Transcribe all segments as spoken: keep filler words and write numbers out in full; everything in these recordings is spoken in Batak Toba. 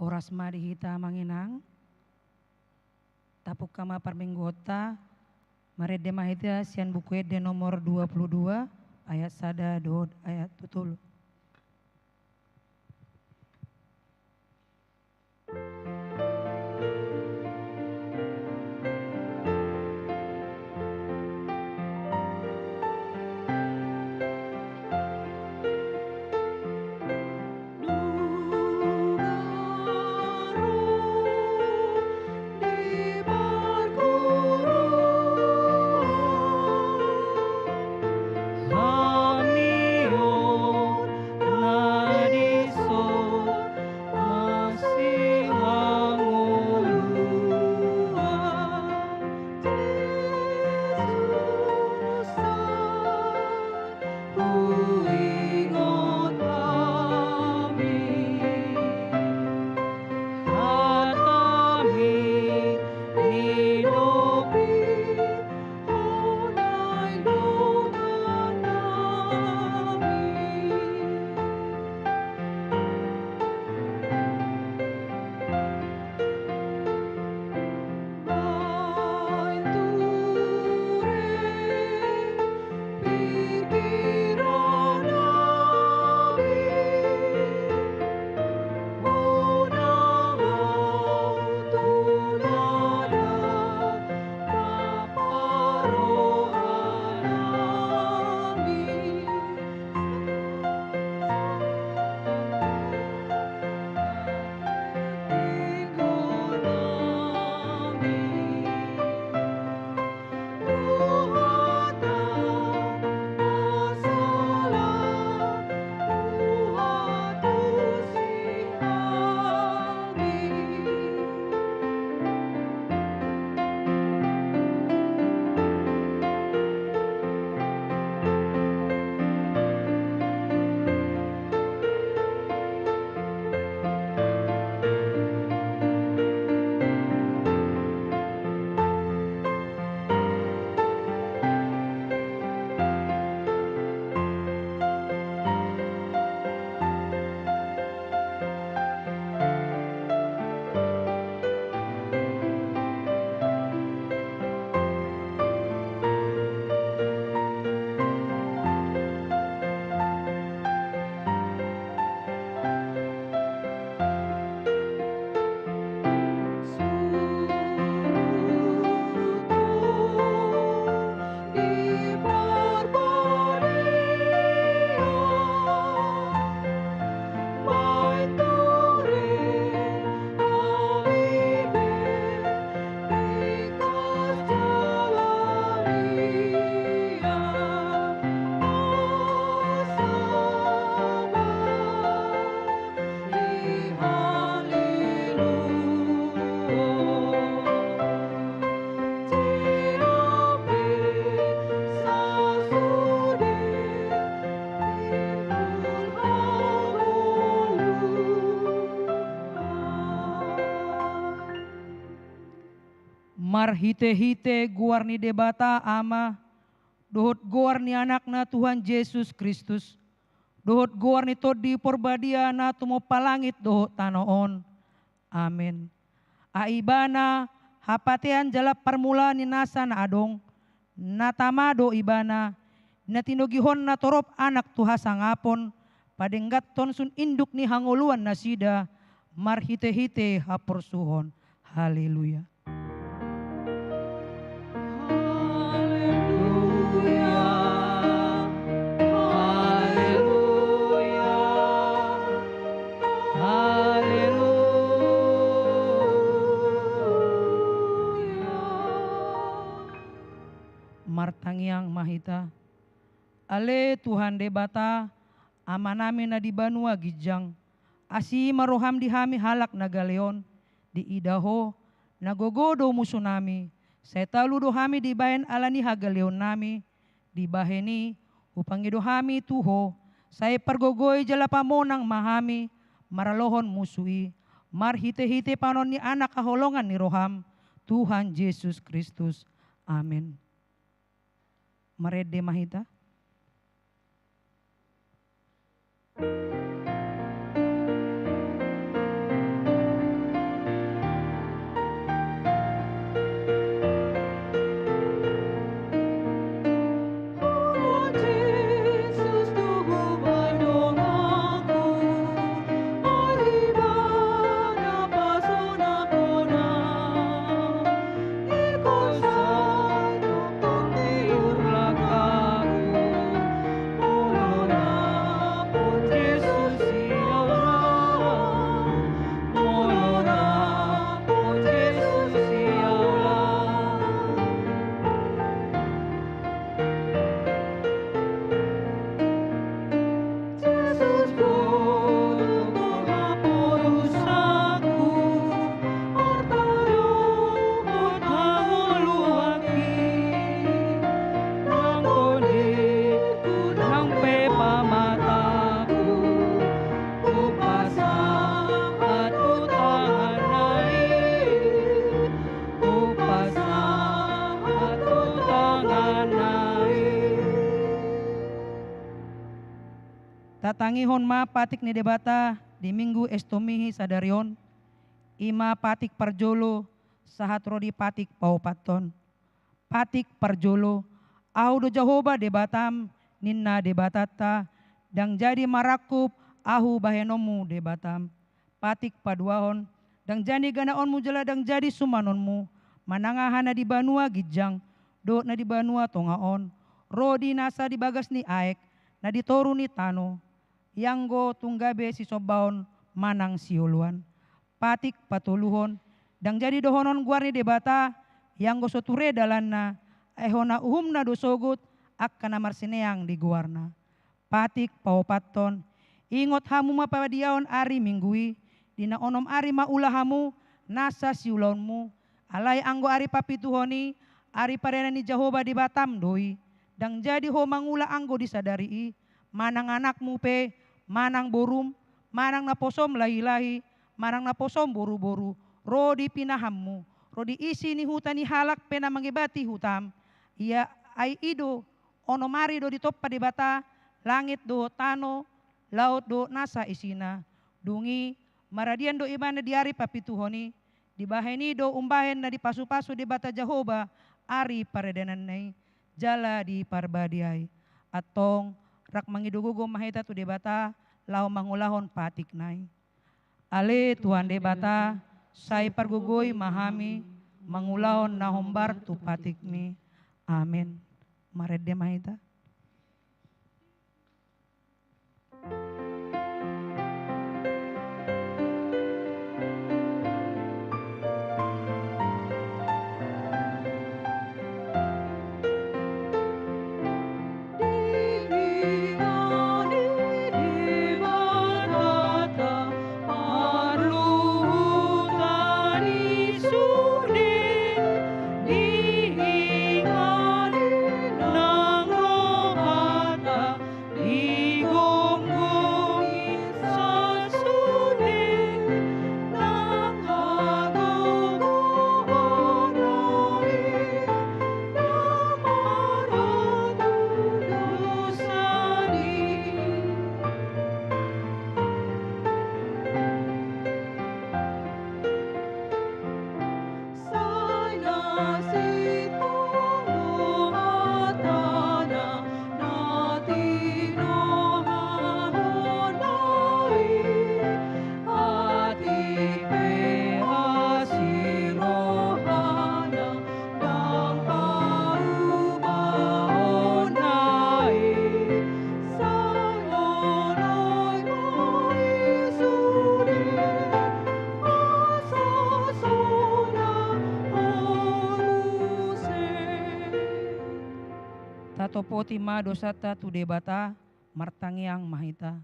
Horas ma di hita amang inang. Tapungka ma parmingguonta. Marende ma hita sian Buku Ende nomor dua puluh dua, ayat sada dohot ayat tolu. Marhitehite goar ni Debata Ama, dohot goar ni Anakna Tuhan Jesus Kristus, dohot goar ni Tondi Porbadia na tumompa langit dohot tano on. Amen. Ai Ibana hapatean jala parmulaan ni nasa na adong, na tama do Ibana, na tinogihon na torop anak tu hasangapon, padengganhon sun induk ni hangoluan nasida, marhitehite haporsuhon. Haleluya. Haleluya, haleluya, haleluya. Martangiang ma hita. Ale Tuhan Debata, Amanami na di banua ginjang, asi ma roham di hami halak na gale on, diida Ho, na gogo do musunami, sai talu do hami dibahen ala ni hagaleonnami, dibahen i, hupangido hami tu Ho, sai pargogoi jala pamonang ma hami, maralohon musu i, marhitehite panon ni Anak haholongan ni roham, Tuhan Jesus Kristus. Amen. Marende ma hita. Tatangihon ma patik ni Debata di Minggu Estomihi sadari on, i ma patik parjolo sahat ro di patik paopathon. Patik parjolo, Ahu do Jahowa Debatam, ninna Debatanta, ndang jadi marangkup Ahu bahenonmu Debatam. Patik paduahon, ndang jadi ganaonmu jala ndang jadi sumanonmu manang aha na di banua ginjang dohot na di banua tonga on, ro di nasa di bagas ni aek, na di toru ni tano, ianggo tung gabe sisombaon manang sioloan. Patik patoluhon, ndang jadi dohonon goar ni Debata, ianggo so ture dalanna, ai hona uhumna do sogot angka na marsineang di goarna. Patik paopathon, ingot hamu ma padiaon ari Minggu i, di na onom ari ma ula hamu nasa siulaonmu, alai anggo ari papituhon i, ari parenan ni Jahowa Debatam do i, ndang jadi ho mangula anggo di sadari i, manang anakmu pe, manang borum, manang naposom lahilahi, manang naposom boruboru, ro di pinahanmu, ro di isi ni huta ni halak pe na mangebati hutam, ia ai i do, onom ari do ditompa Debata langit dohot tano, laut dohot nasa isina. Dung i, maradian do ibana di ari papituhon i, dibahen i do umbahen na dipasupasu Debata Jahowa ari paredenanna i, jala diparbadiai. Antong, rap mangido gogo ma hita tu Debata, laho mangulahon patikna i. Ale Tuhan Debata, sai pargogoi ma hami, mangulahon na hombar tu patikmi. Amen. Marende ma hita. Tatopoti ma dosanta tu Debata, martangiang ma hita.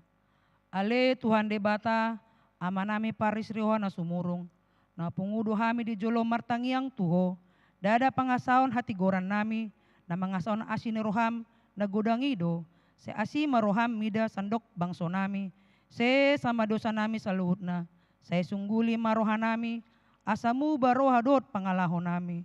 Ale Tuhan Debata, Amanami parris ni roha na sumurung, na pungu do hami di jolo martangiang tu Ho, ndada pangasahon hatigorannami, na mangasahon asi ni roham, na godang i do, sai asi ma roham mida sandok bangsonami, sesa ma dosanami saluhutna, sai sungguli ma rohanami, asa muba roha dohot pangalahonami.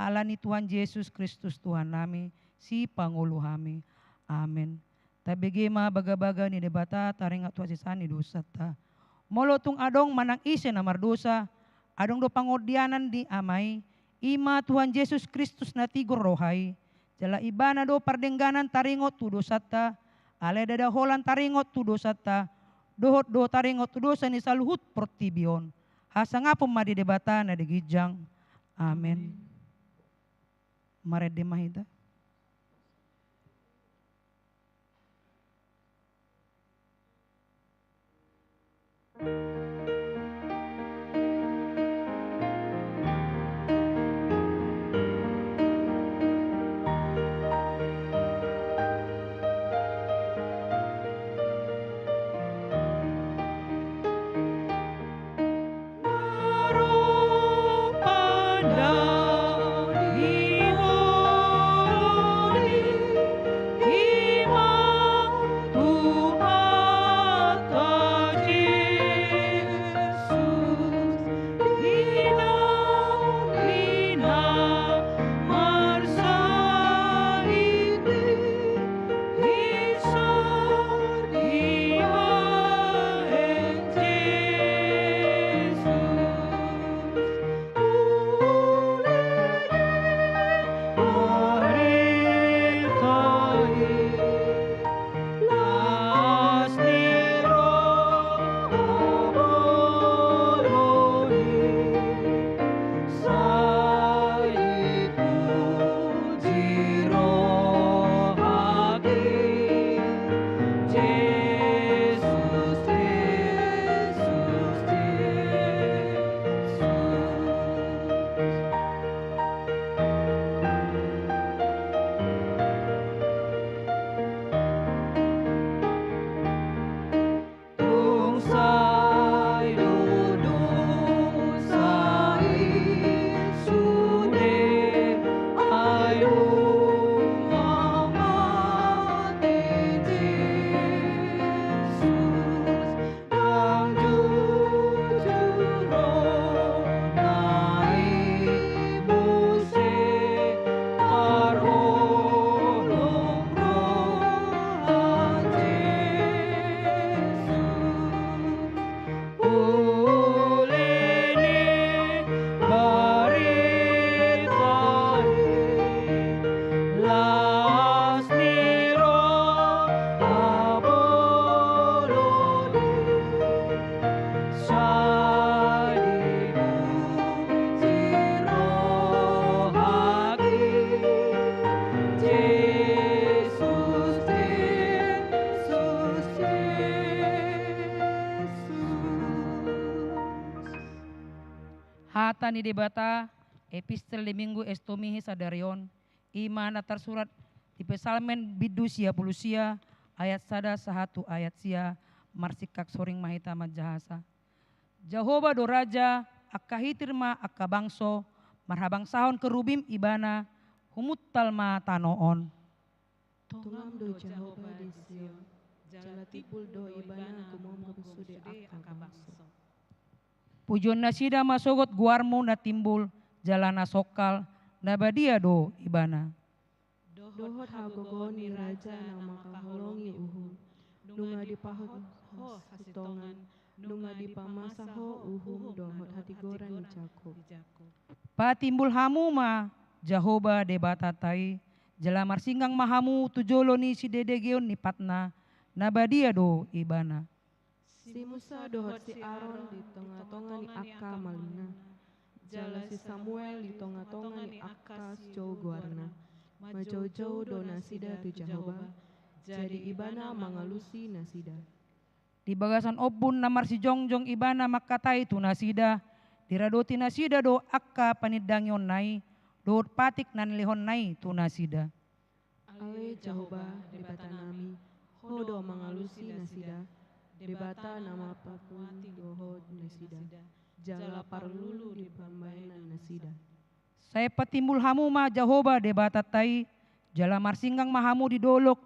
Ala ni Tuhan Jesus Kristus Tuhannami, sipangolu hami. Amen. Tabege ma bagabaga ni Debata taringot tu hasesaan ni dosanta. Molo tung adong manang ise na mardosa, adong do pangordianan di Ama i, i ma Tuhan Jesus Kristus na tigor roha i. Jala Ibana do pardengganan taringot tu dosanta, alai ndada holan taringot tu dosanta, dohot do taringot tu dosa ni saluhut portibi on. Hasangapon ma di Debata na di ginjang. Amen. Marende ma hita. Hata ni Debata, epistel di Minggu Estomihi sadari on, i ma na tarsurat di Psalmen bindu sia pulu sia, ayat sada sahat tu ayat sia, marsingkat soring ma hita manjahasa. Jahowa do raja, angka hitir ma angka bangso, marhabangsahon kerubim ibana, humuntal ma tano on. Tongam do Jahowa di Sion, jala timbul do ibana gumomgom sude angka bangso. Pujion nasida ma sogot goarmu na timbul, jala na songkal, na badia do ibana. Dohot hagogoon ni raja na mangkaholongi uhum, nunga dipahot ho hasintongan, nunga dipamasa ho uhum dohot hatigoran ni Jakob. Patimbul hamu ma Jahowa Debatanta i, jala marsinggang ma hamu tu jolo ni sidedegeon ni patna, na badia do ibana. Si Musa dohot si Aron di tongatonga ni angka malingna, jala si Samuel di tongatonga ni angka sijou goarna. Manjoujou do nasida tu Jahowa, jadi ibana mangalusi nasida. Di bagasan ombun na marsijongjong ibana mangkatai tu nasida, diradoti nasida do angka panindangionna i, dohot patik na nilehonna i tu nasida. Ale Jahowa, Debatanami, ho do mangalusi nasida, Debata na marpamuati dohot nasida, jala parlulu di pambahenan nasida. Sai patimbul hamu ma Jahowa Debatanta i, jala marsinggang ma hamu di dolok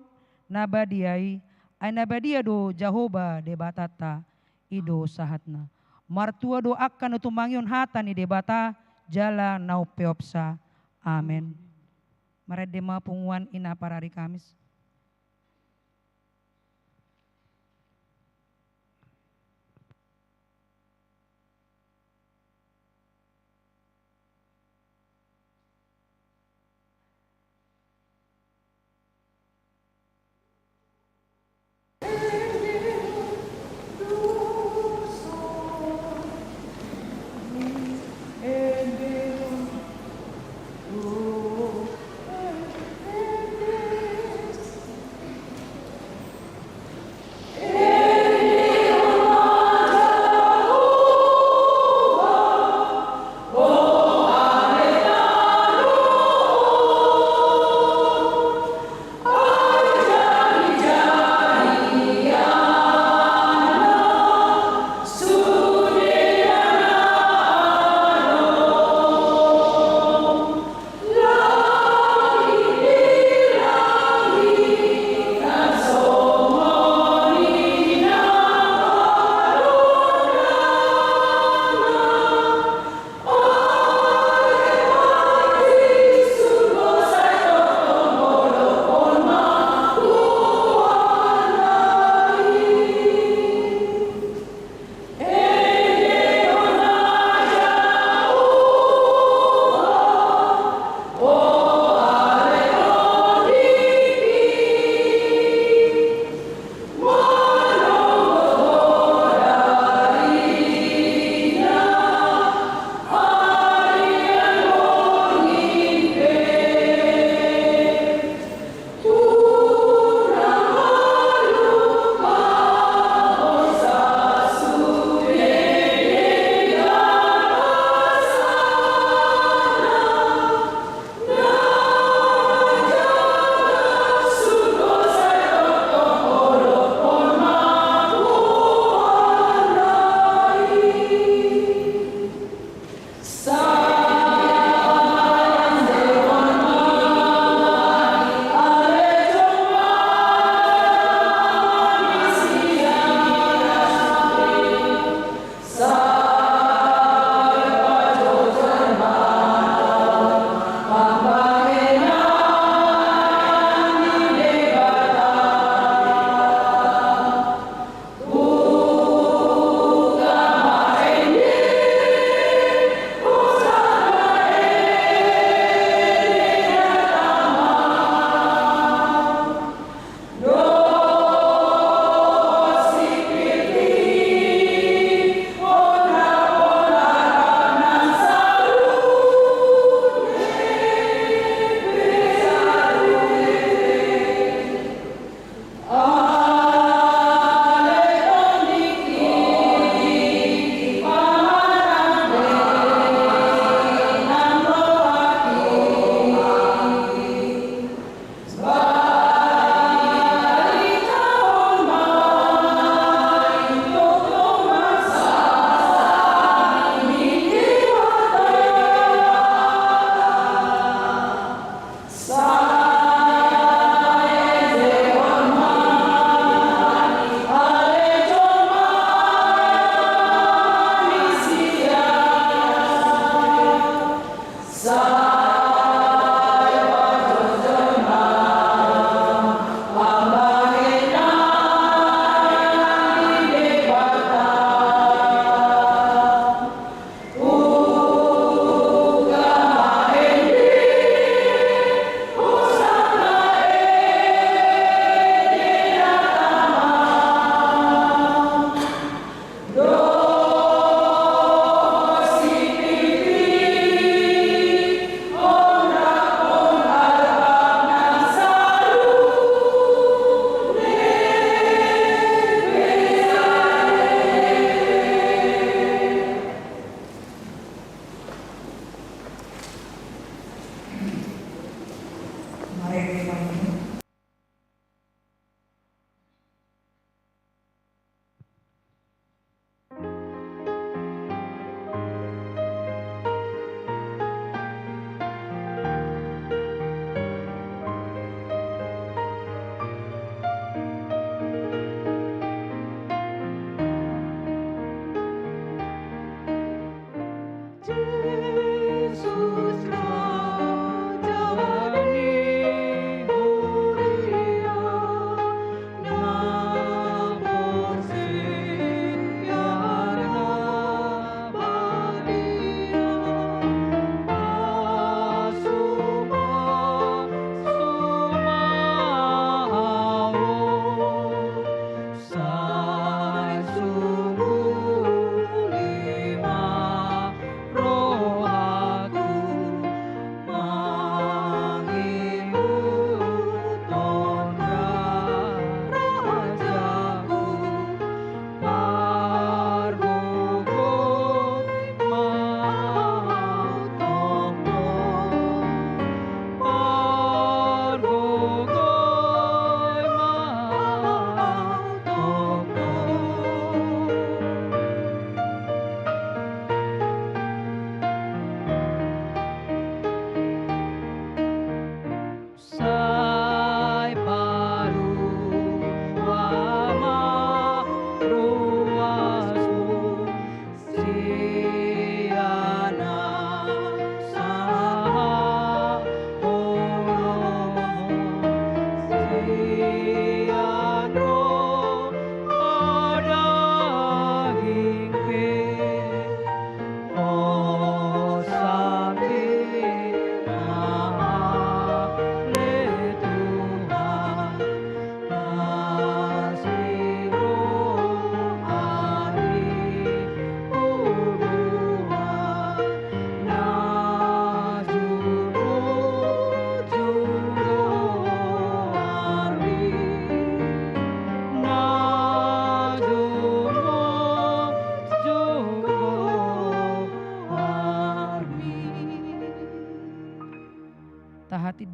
na badia i, ai na badia do Jahowa Debatanta, i do sahatna. Martua do angka na tumangihon hata ni Debata, jala na umpeopsa. Amen. Marende ma punguan ina parari Kamis.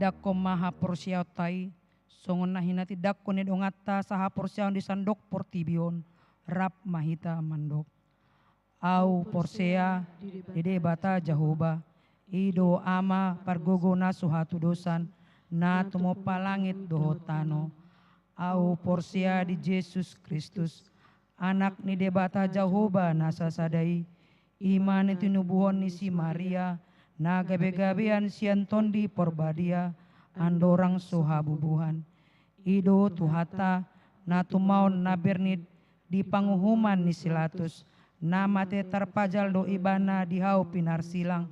Tindanghon ma haporseaonta i, songon na hinatindangkon ni donganta sahaporseaon di sandok portibi on, rap ma hita mandok. Ahu porsea di Debata Jahowa, i do Ama pargogo na so hatudosan, na tumompa langit dohot tano. Ahu porsea di Jesus Kristus, Anak ni Debata Jahowa na sasada i, i ma na tinubuhon ni si Maria, na gabegabean sian Tondi Parbadia, andorang so habubuhan. I do Tuhanta, na tumaon na bernit di panguhuman ni si Latus, na mate tarpajal do Ibana di hau pinarsilang,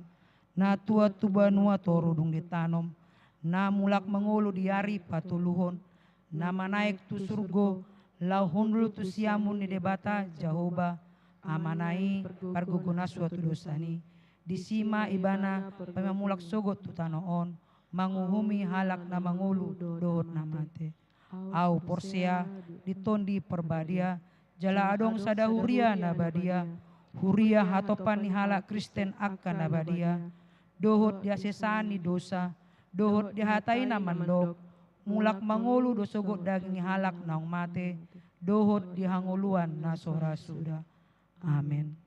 na tuat tu banua toru dung ditanom, na mulak mangolu di ari patoluhon, na manaek tu surgo, laho hundul tu siamun ni Debata Jahowa, Amana i pargogo na so hatudosan i. Disi ma Ibana paima mulak sogot tu tano on, manguhumi halak na mangolu dohot na mate. Ahu porsea di Tondi Parbadia, jala adong sada huria na badia, huria hatopan ni halak Kristen angka na badia, dohot di hasesaan ni dosa, dohot di hata i na mandok, mulak mangolu do sogot daging ni halak naung mate, dohot di hangoluan na so ra suda. Amen.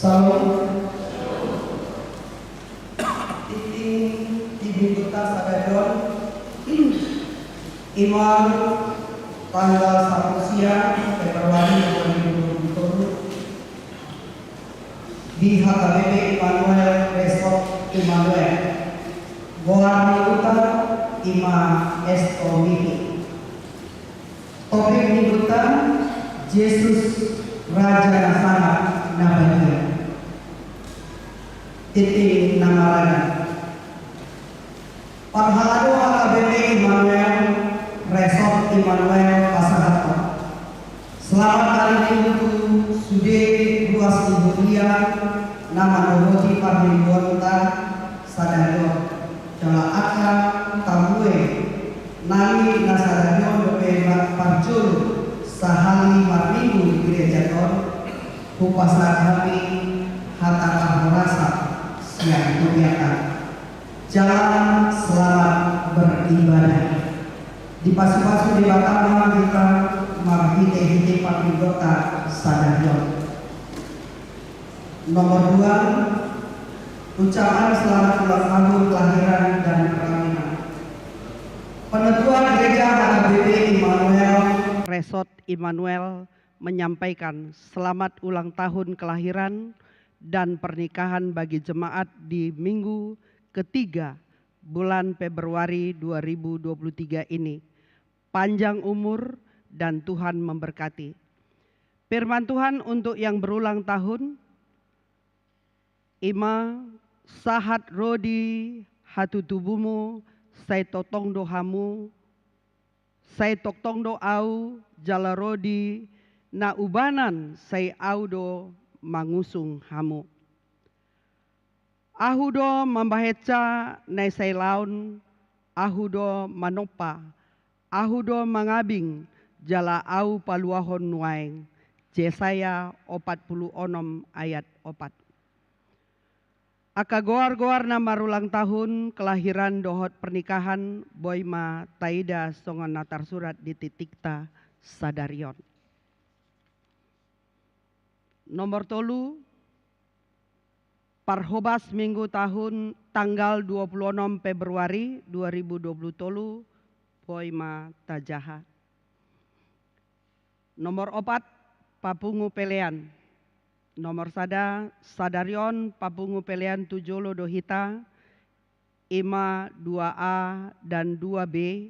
Salam. Tingting di mingguta sadari on, ima tanggal sampulu sia Februari dua ribu dua puluh tolu, di H K B P Immanuel Resort Immanuel. Goar ni huta ima Esto Miti. Topik ni huta, Jesus Raja na sangap na badia. Tingting na maragam. Parhalado H K B P Immanuel Resort Immanuel pasahathon selamat ari Minggu tu sude ruas ni huria na mandohoti parmingguonta sadari on. Jala angka parbue nami na sadari on dope parjolo sahali marminggu di gereja on, hupasahat hami hata parhorasan sian huriata. Jala selamat beribadah. Dipasupasu Debata ma hita marhitehite parmingguonta sadari on. Nomor dua, ucapan selamat ulang tahun kelahiran dan perkawinan. Penatua Gereja H K B P Immanuel Resort Immanuel menyampaikan selamat ulang tahun kelahiran dan pernikahan bagi jemaat di minggu ketiga bulan Februari dua ribu dua puluh tiga ini. Panjang umur dan Tuhan memberkati. Firman Tuhan untuk yang berulang tahun, ima, sahat ro di hatutubumu, sai tongtong do hamu, sai tongtong do ahu, jala ro di na ubanan sai ahu do mangusung hamu. Ahu do mambahensa na i sai laon, ahu do manompa, ahu do mangabing, jala ahu paluahon nuaeng. Jesaya opat pulu onom ayat opat. Angka goar-goar na marulang tahun kelahiran dohot pernikahan boi ma taida songon na tarsurat di tingtingta sadari on. Nomor tolu, parhobas minggu tahun tanggal dua puluh onom Februari dua ribu dua puluh tolu boi ma tajaha. Nomor opat, papungu pelean. Nomor sada, sadari on papungu pelean tu jolo do hita, ima dua A dan dua B,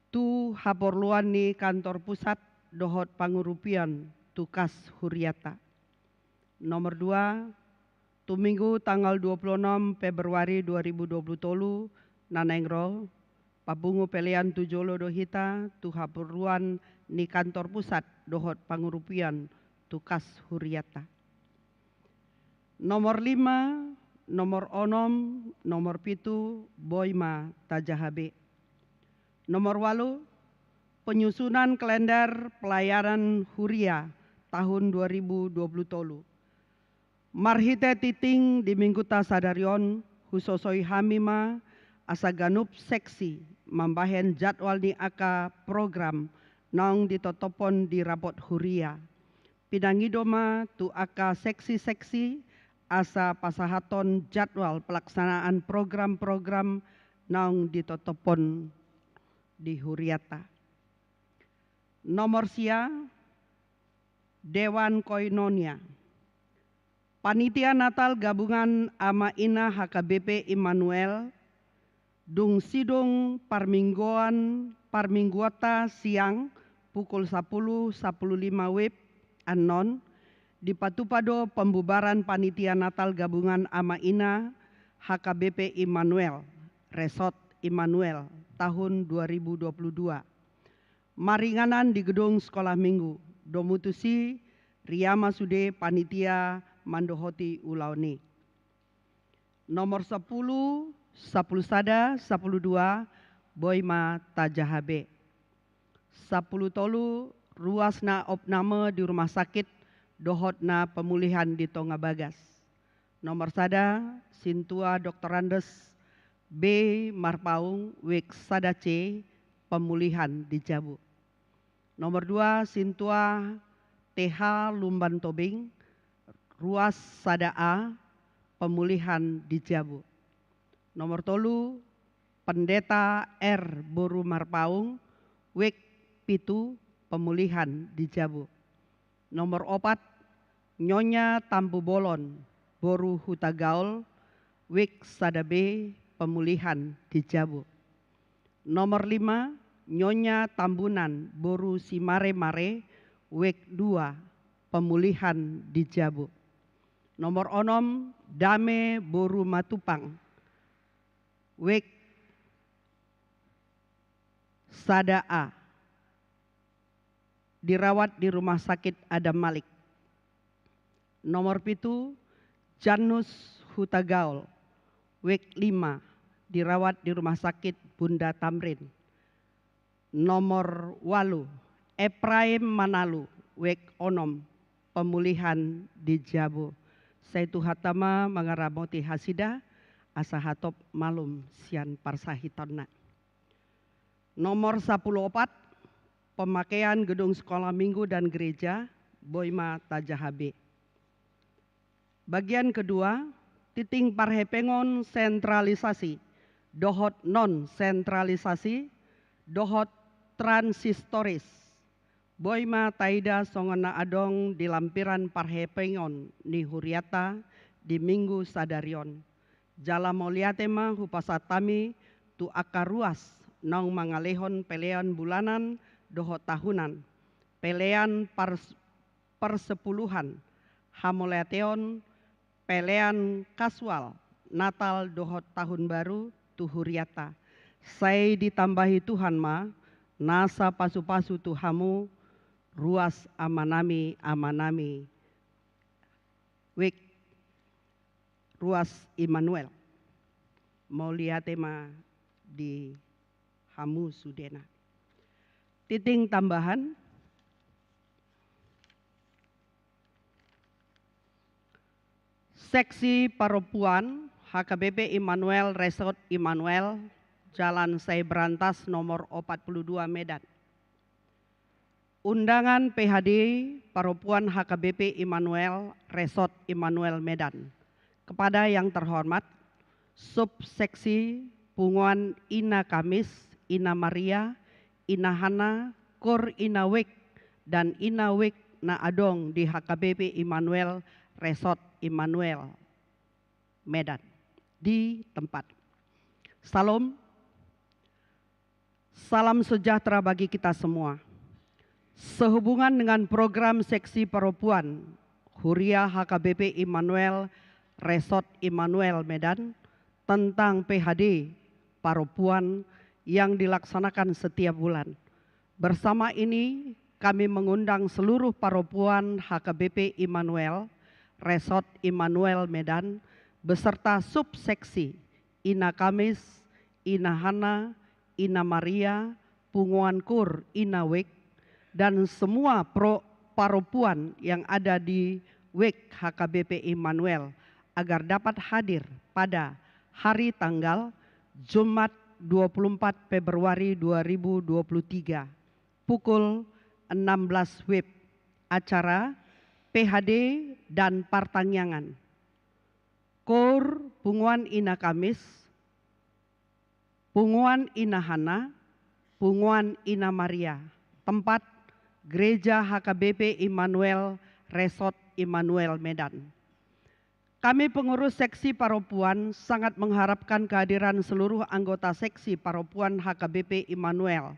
tu haporluan ni kantor pusat dohot pangurupion tu kas huriata. Nomor dua, tu minggu tanggal dua puluh onom Februari dua ribu dua puluh tolu na naeng ro, papungu pelean tu jolo do hita tu haporluan ni kantor pusat dohot pangurupion tu kas hurianta. Nomor lima, nomor onom, nomor pitu, boi ma tajaha be. Nomor ualu, penyusunan kalender pelayanan huria tahun dua ribu dua puluh tolu. Marhite titing di mingguta sadari on, husosoi hami ma asa ganup seksi mambahen jadwal ni angka program naung ditotophon di rapot huria. Pinangido ma tu angka seksi-seksi asa pasahathon jadwal pelaksanaan program-program naung ditotophon di hurianta. Nomor sia, Dewan Koinonia. Panitia Natal Gabungan Ama Ina H K B P Immanuel, dung sidung parmingguan, parmingguanta siang pukul sapuluh, sapuluh lima wib annon, dipatupa do pembubaran Panitia Natal Gabungan Ama Ina H K B P Immanuel, Resort Immanuel, tahun dua ribu dua puluh dua. Maringanan di gedung Sekolah Minggu, domu tusi ria ma sude panitia mandohoti ulaon i. Nomor sapuluh, sapuluh sada, sapuluh dua, boi ma tajaha be. Sapuluh tolu, ruas na opname di rumah sakit dohot na pemulihan di tonga bagas. Nomor sada, sintua Doktor Andes B Marpaung, wik sada C, pemulihan di jabu. Nomor dua, sintua T H Lumban Tobing, ruas sada A, pemulihan di jabu. Nomor tolu, Pendeta R Boru Marpaung, wik pitu, pemulihan di jabu. Nomor opat, Nyonya Tambubolon Boru Hutagaol, wik sada B, pemulihan di jabu. Nomor lima, Nyonya Tambunan Boru Simaremare, wik dua, pemulihan di jabu. Nomor onom, Dame Boru Matupang, wik sada A, dirawat di Rumah Sakit Adam Malik. Nomor pitu, Janus Hutagaol, wik lima, dirawat di Rumah Sakit Bunda Tamrin. Nomor ualu, Epraim Manalu, wik onom, pemulihan di jabu. Sai Tuhanta ma mangaramoti hasida, asa hatop malum sian parsahitonna. Nomor sapuluh opat, pemakaian gedung sekolah minggu dan gereja, boi ma tajaha be. Bagian kedua, titing parhepengon sentralisasi dohot non sentralisasi dohot transistoris. Boi ma taida songon na adong di lampiran parhepengon ni hurianta di minggu sadari on. Jala mauliate ma hupasahat hami tu angka ruas naung mangalehon pelean bulanan dohot tahunan, pelean pars-, persepuluhan, hamauliateon, pelean kasual, Natal dohot Tahun Baru tu hurianta. Sai ditambahi Tuhan ma nasa pasu-pasu tu hamu, ruas amanami, amanami, wik ruas Immanuel. Mauliate ma di hamu sudena. Titing tambahan. Seksi Parompuan H K B P Immanuel Resort Immanuel, Jalan Sai Berantas nomor opat puluh dua, Medan. Undangan P H D Parompuan H K B P Immanuel Resort Immanuel Medan. Kepada yang terhormat Subseksi Punguan Ina Kamis, Ina Maria, Ina Hana, Kur Ina Wik, dan Ina Wik na adong di H K B P Immanuel Resort Immanuel Medan di tempat. Salam. Salam sejahtera bagi kita semua. Sehubungan dengan program Seksi Parompuan Huria H K B P Immanuel Resort Immanuel Medan tentang P H D Parompuan yang dilaksanakan setiap bulan. Bersama ini, kami mengundang seluruh paropuan H K B P Immanuel, Resort Immanuel Medan, beserta subseksi Ina Kamis, Ina Hana, Ina Maria, Punguan Kur, Ina Wijk, dan semua pro-, paropuan yang ada di Wijk H K B P Immanuel agar dapat hadir pada hari tanggal Jumat dua puluh empat Februari dua ribu dua puluh tiga, pukul enam belas W I B, acara P H D dan partangiangan. Koor, Punguan Ina Kamis, Punguan Ina Hana, Punguan Ina Maria. Tempat, Gereja H K B P Immanuel, Resort Immanuel Medan. Kami pengurus seksi paropuan sangat mengharapkan kehadiran seluruh anggota seksi paropuan H K B P Immanuel,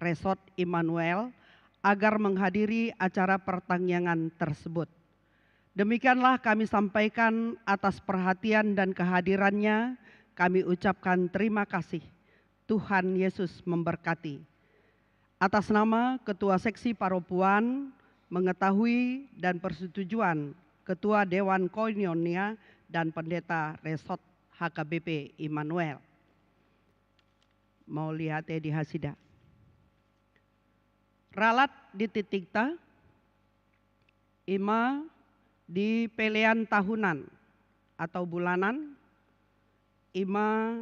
Resort Immanuel, agar menghadiri acara pertangiangan tersebut. Demikianlah kami sampaikan atas perhatian dan kehadirannya, kami ucapkan terima kasih. Tuhan Yesus memberkati. Atas nama Ketua Seksi Paropuan, mengetahui dan persetujuan Ketua Dewan Koinonia dan Pendeta Resort H K B P Immanuel. Mauliate di hasida. Ralat di tingtingta, ima di pelean tahunan atau bulanan, ima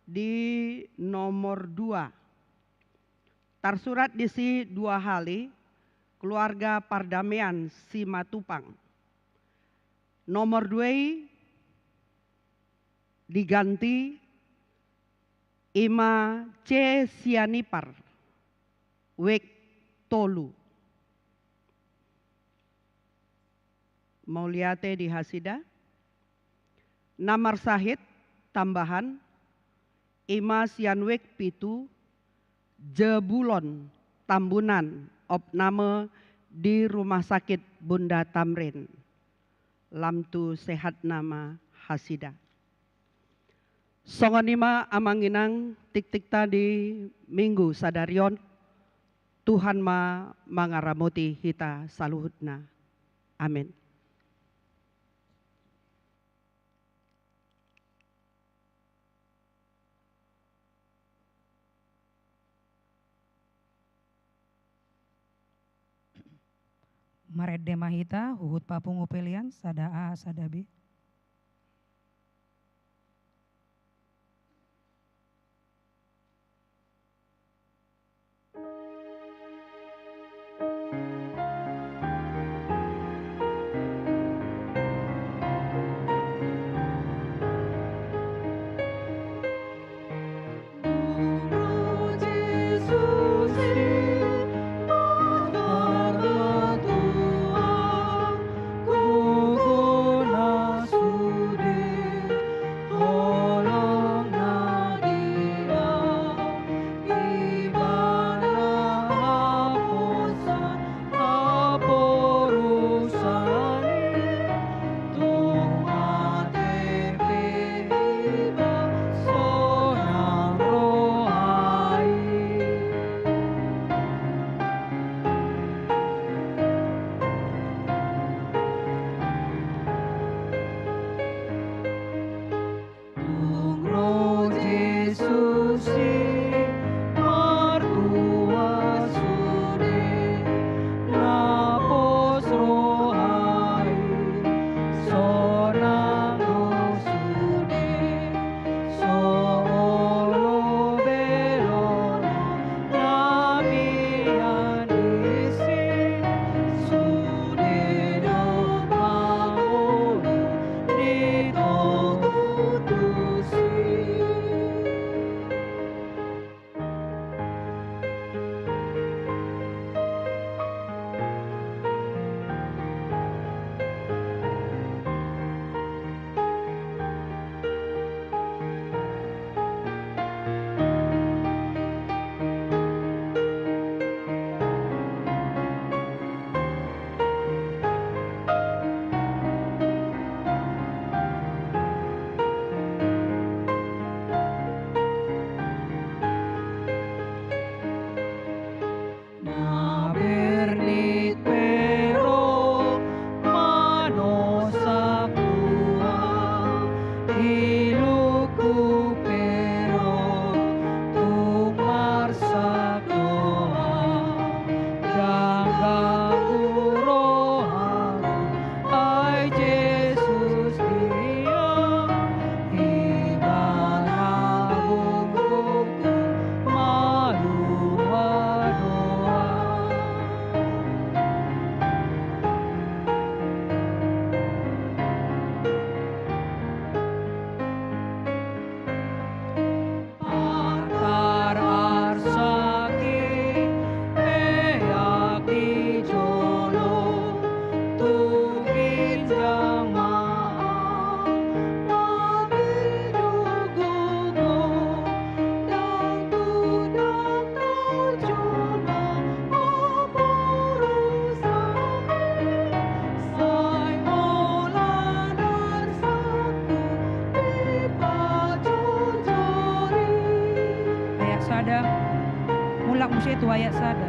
di nomor dua. Tarsurat disi dua hali, keluarga Pardamean Simatupang. Nomor dua i diganti ima C Sianipar, Wijk tolu. Mauliate di hasida. Na marsahit tambahan, ima sian Wijk pitu, Jebulon, Tambunan, opname di Rumah Sakit Bunda Tamrin. Lam tu sehatna ma hasida. Songon i ma amang inang tingtingta di Minggu sadari on, Tuhan ma mangaramoti hita saluhutna. Amen. Marende ma hita, huhut papungu pelean, sada A, sada B. Pitu ayat sada.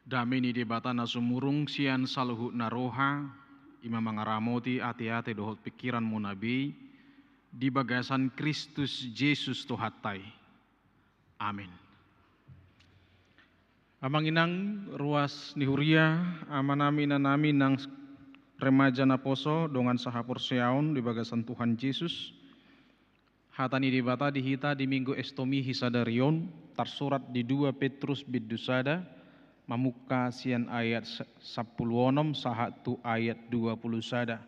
Dame ni Debata na sumurung sian saluhutna roha, i ma mangaramoti ateate dohot pingkiranmuna be, di bagasan Kristus Jesus Tuhanta i. Amin. Amang inang, ruas ni huria, amanami, inanami nang remaja naposo dongan sahaporseaon di bagasan Tuhan Jesus. Hata ni Debata di hita di Minggu Estomihi sadari on, tarsurat di dua Petrus bindu sada, mamungka sian ayat sa-, sampulu onom sahat tu ayat dua pulu sada.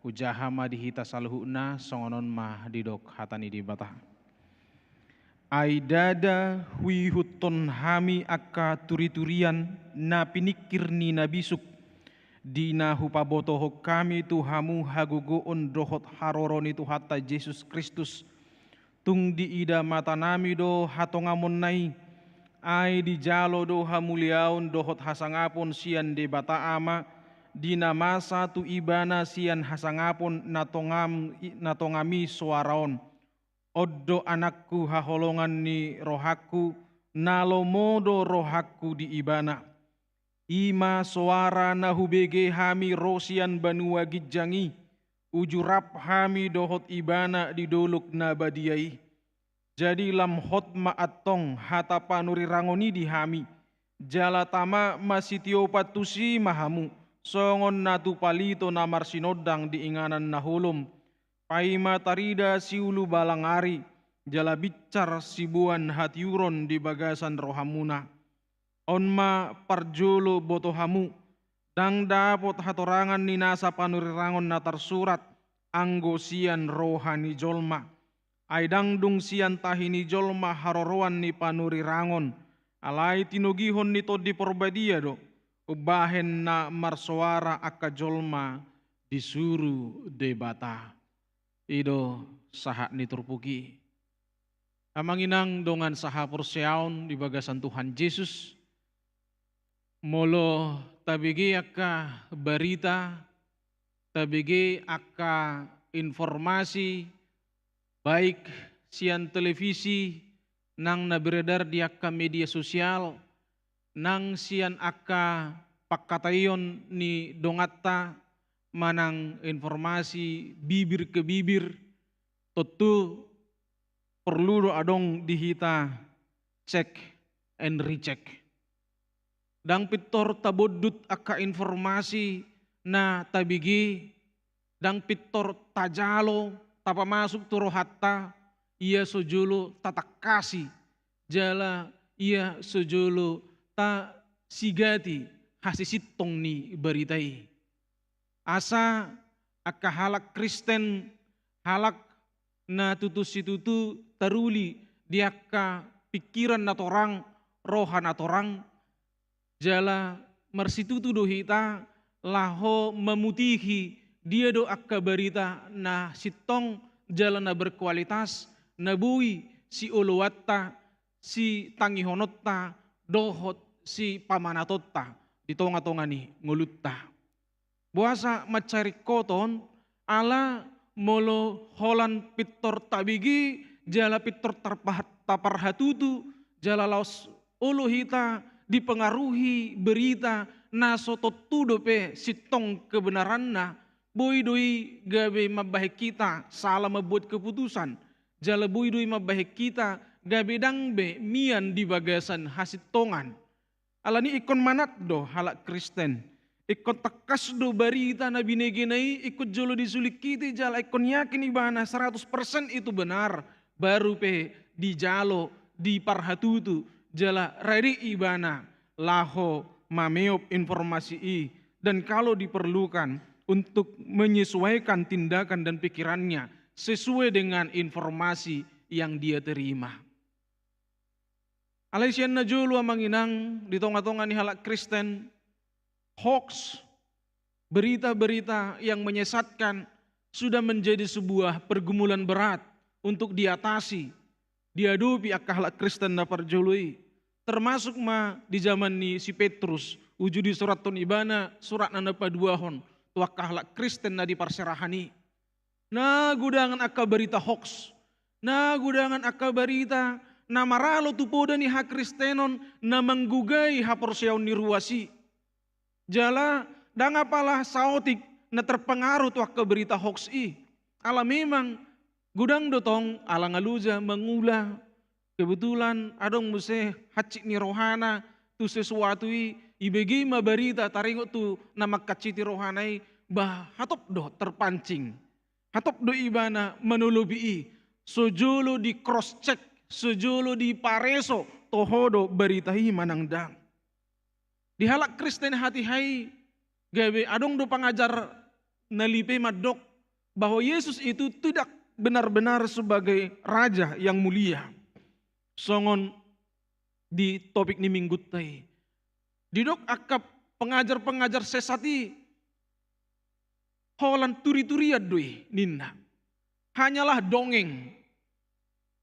Hujaha ma di hita saluhutna, songon on ma didok hata ni Debata. Ai ndada huihuthon hami angka turiturian na piningkir ni na bisuk, di na hupabotohon hami tu hamu hagogoon dohot haroro ni Tuhanta Jesus Kristus. Tung diida matanami do hatongamonna i, ai dijalo do hamuliaon dohot hasangapon sian Debata Ama, di na masa tu Ibana sian hasangapon na tongam-, na tongam i soara on. On do anakku haholongan ni rohangku, na lomo do rohangku di Ibana. I ma soara na hubege hami ro sian banua ginjang i, uju rap hami dohot Ibana di dolok na badia i. Jadi lam hot ma antong hata panurirangon i di hami, jala tama masitiopan tusi ma hamu, songon na tu palito na marsinondang di inganan na holom. Paima tarida siulu balang ari, jala binsar siboan hatiuron di bagasan rohamuna. On ma parjolo boto hamu, ndang dapot hatorangan ni nasa panurirangon na tarsurat, anggo sian roha ni jolma. Ai ndang dung sian tahi ni jolma haroroan ni panurirangon, alai tinogihon ni Tondi Porbadia do, umbahen na marsoara angka jolma disuru Debata. I do sahat ni turpuk i. Amang inang dongan sahaporseaon di bagasan Tuhan Jesus, molo tabege angka barita, tabege angka informasi, baik sian televisi, nang na beredar di angka media sosial, nang sian angka pangkataion ni donganta, manang informasi bibir ke bibir, tontu porlu do adong di hita check and recheck. Ndang pintor tabondut angka informasi na tabege, ndang pintor tajalo, tapamasuk tu rohanta, ia so jolo tatangkasi, jala ia so jolo tasigati hasisintong ni barita i. Asa angka halak Kristen, halak na tutu situtu taruli di angka pingkiran na torang, roha na torang, jala marsitutu do hita laho mamutihi dia do angka barita na sintong jala na berkualitas, na boi sioloanta, sitangihononta, dohot sipamanatonta di tongatonga ni ngolunta. Boasa mansai ringkot on, ala molo holan pintor tabege, jala pintor tarpahat-, taparhatutu, jala laos olo hita dipengaruhi berita na so tontu dope sintong kebenaranna, boi do i gabe mambahen hita sala mambuat keputusan, jala boi do i mambahen hita gabe ndang be mian di bagasan hasintongan. Alani ingkon manat do halak Kristen. Ingkon tangkas do barita na binegena i, ingkon jolo disulingkiti jala ingkon yakin ibana seratus persen itu benar, baru pe dijalo, diparhatutu, jala rade ibana laho mameop informasi i, dan kalau diperlukan, untuk menyesuaikan tindakan dan pikirannya sesuai dengan informasi yang dia terima. Alai sian na jolo amang inang, di tonga-tonga ni halak Kristen, hoax, berita-berita yang menyesatkan sudah menjadi sebuah pergumulan berat untuk diatasi, diadopi angka halak Kristen na parjolo i. Termasuk ma di zaman ni si Petrus, uju disurathon ibana suratna na paduahon tu angka halak Kristen na di parserahan i. Na godangan angka barita hoax, na godangan angka barita na maralo tu poda ni hakristenon, na manggugai haporseaon ni ruas i. Jala ndang apala saotik na terpengaruh tu angka barita hoax i. Ala memang godang do tong ala nga loja mangula, kebetulan adong muse hansit ni rohana tu sesuatu i, ibege ma barita taringot tu na manghansiti rohana i, bah, hatop do terpancing. Hatop do ibana manolopi i, so jolo di cross check, so jolo dipareso toho do barita i manang ndang. Di halak Kristen hatiha i gabe adong do pangajar na lipe mandok bahwa Yesus itu tidak benar-benar sebagai raja yang mulia. Songon di topik ni minggunta i, didok angka pengajar-pengajar sesat i holan turi-turian do i ninna. Hanyalah dongeng.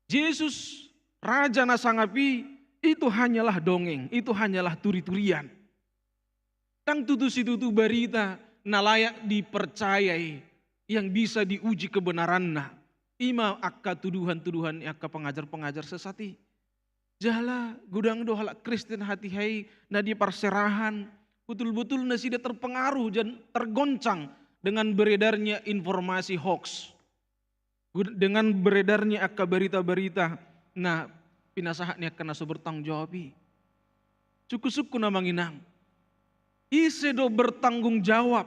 Jesus, raja na sangap i, itu hanyalah dongeng, itu hanyalah turi-turian. Ndang tutu situtu barita na layak dipercayai, yang bisa diuji kebenaranna. I ma angka tuduhan-tuduhan ni angka pengajar-pengajar sesat i. Jala godang do halak Kristen hatiha i na di parserahan, betul-betul nasida terpengaruh dan tergoncang dengan beredarnya informasi hoax, gud-, dengan beredarnya angka barita-barita na pinasahat ni angka na so bertanggung jawab i. Sungkun-sungkun amang inang, ise do bertanggung jawab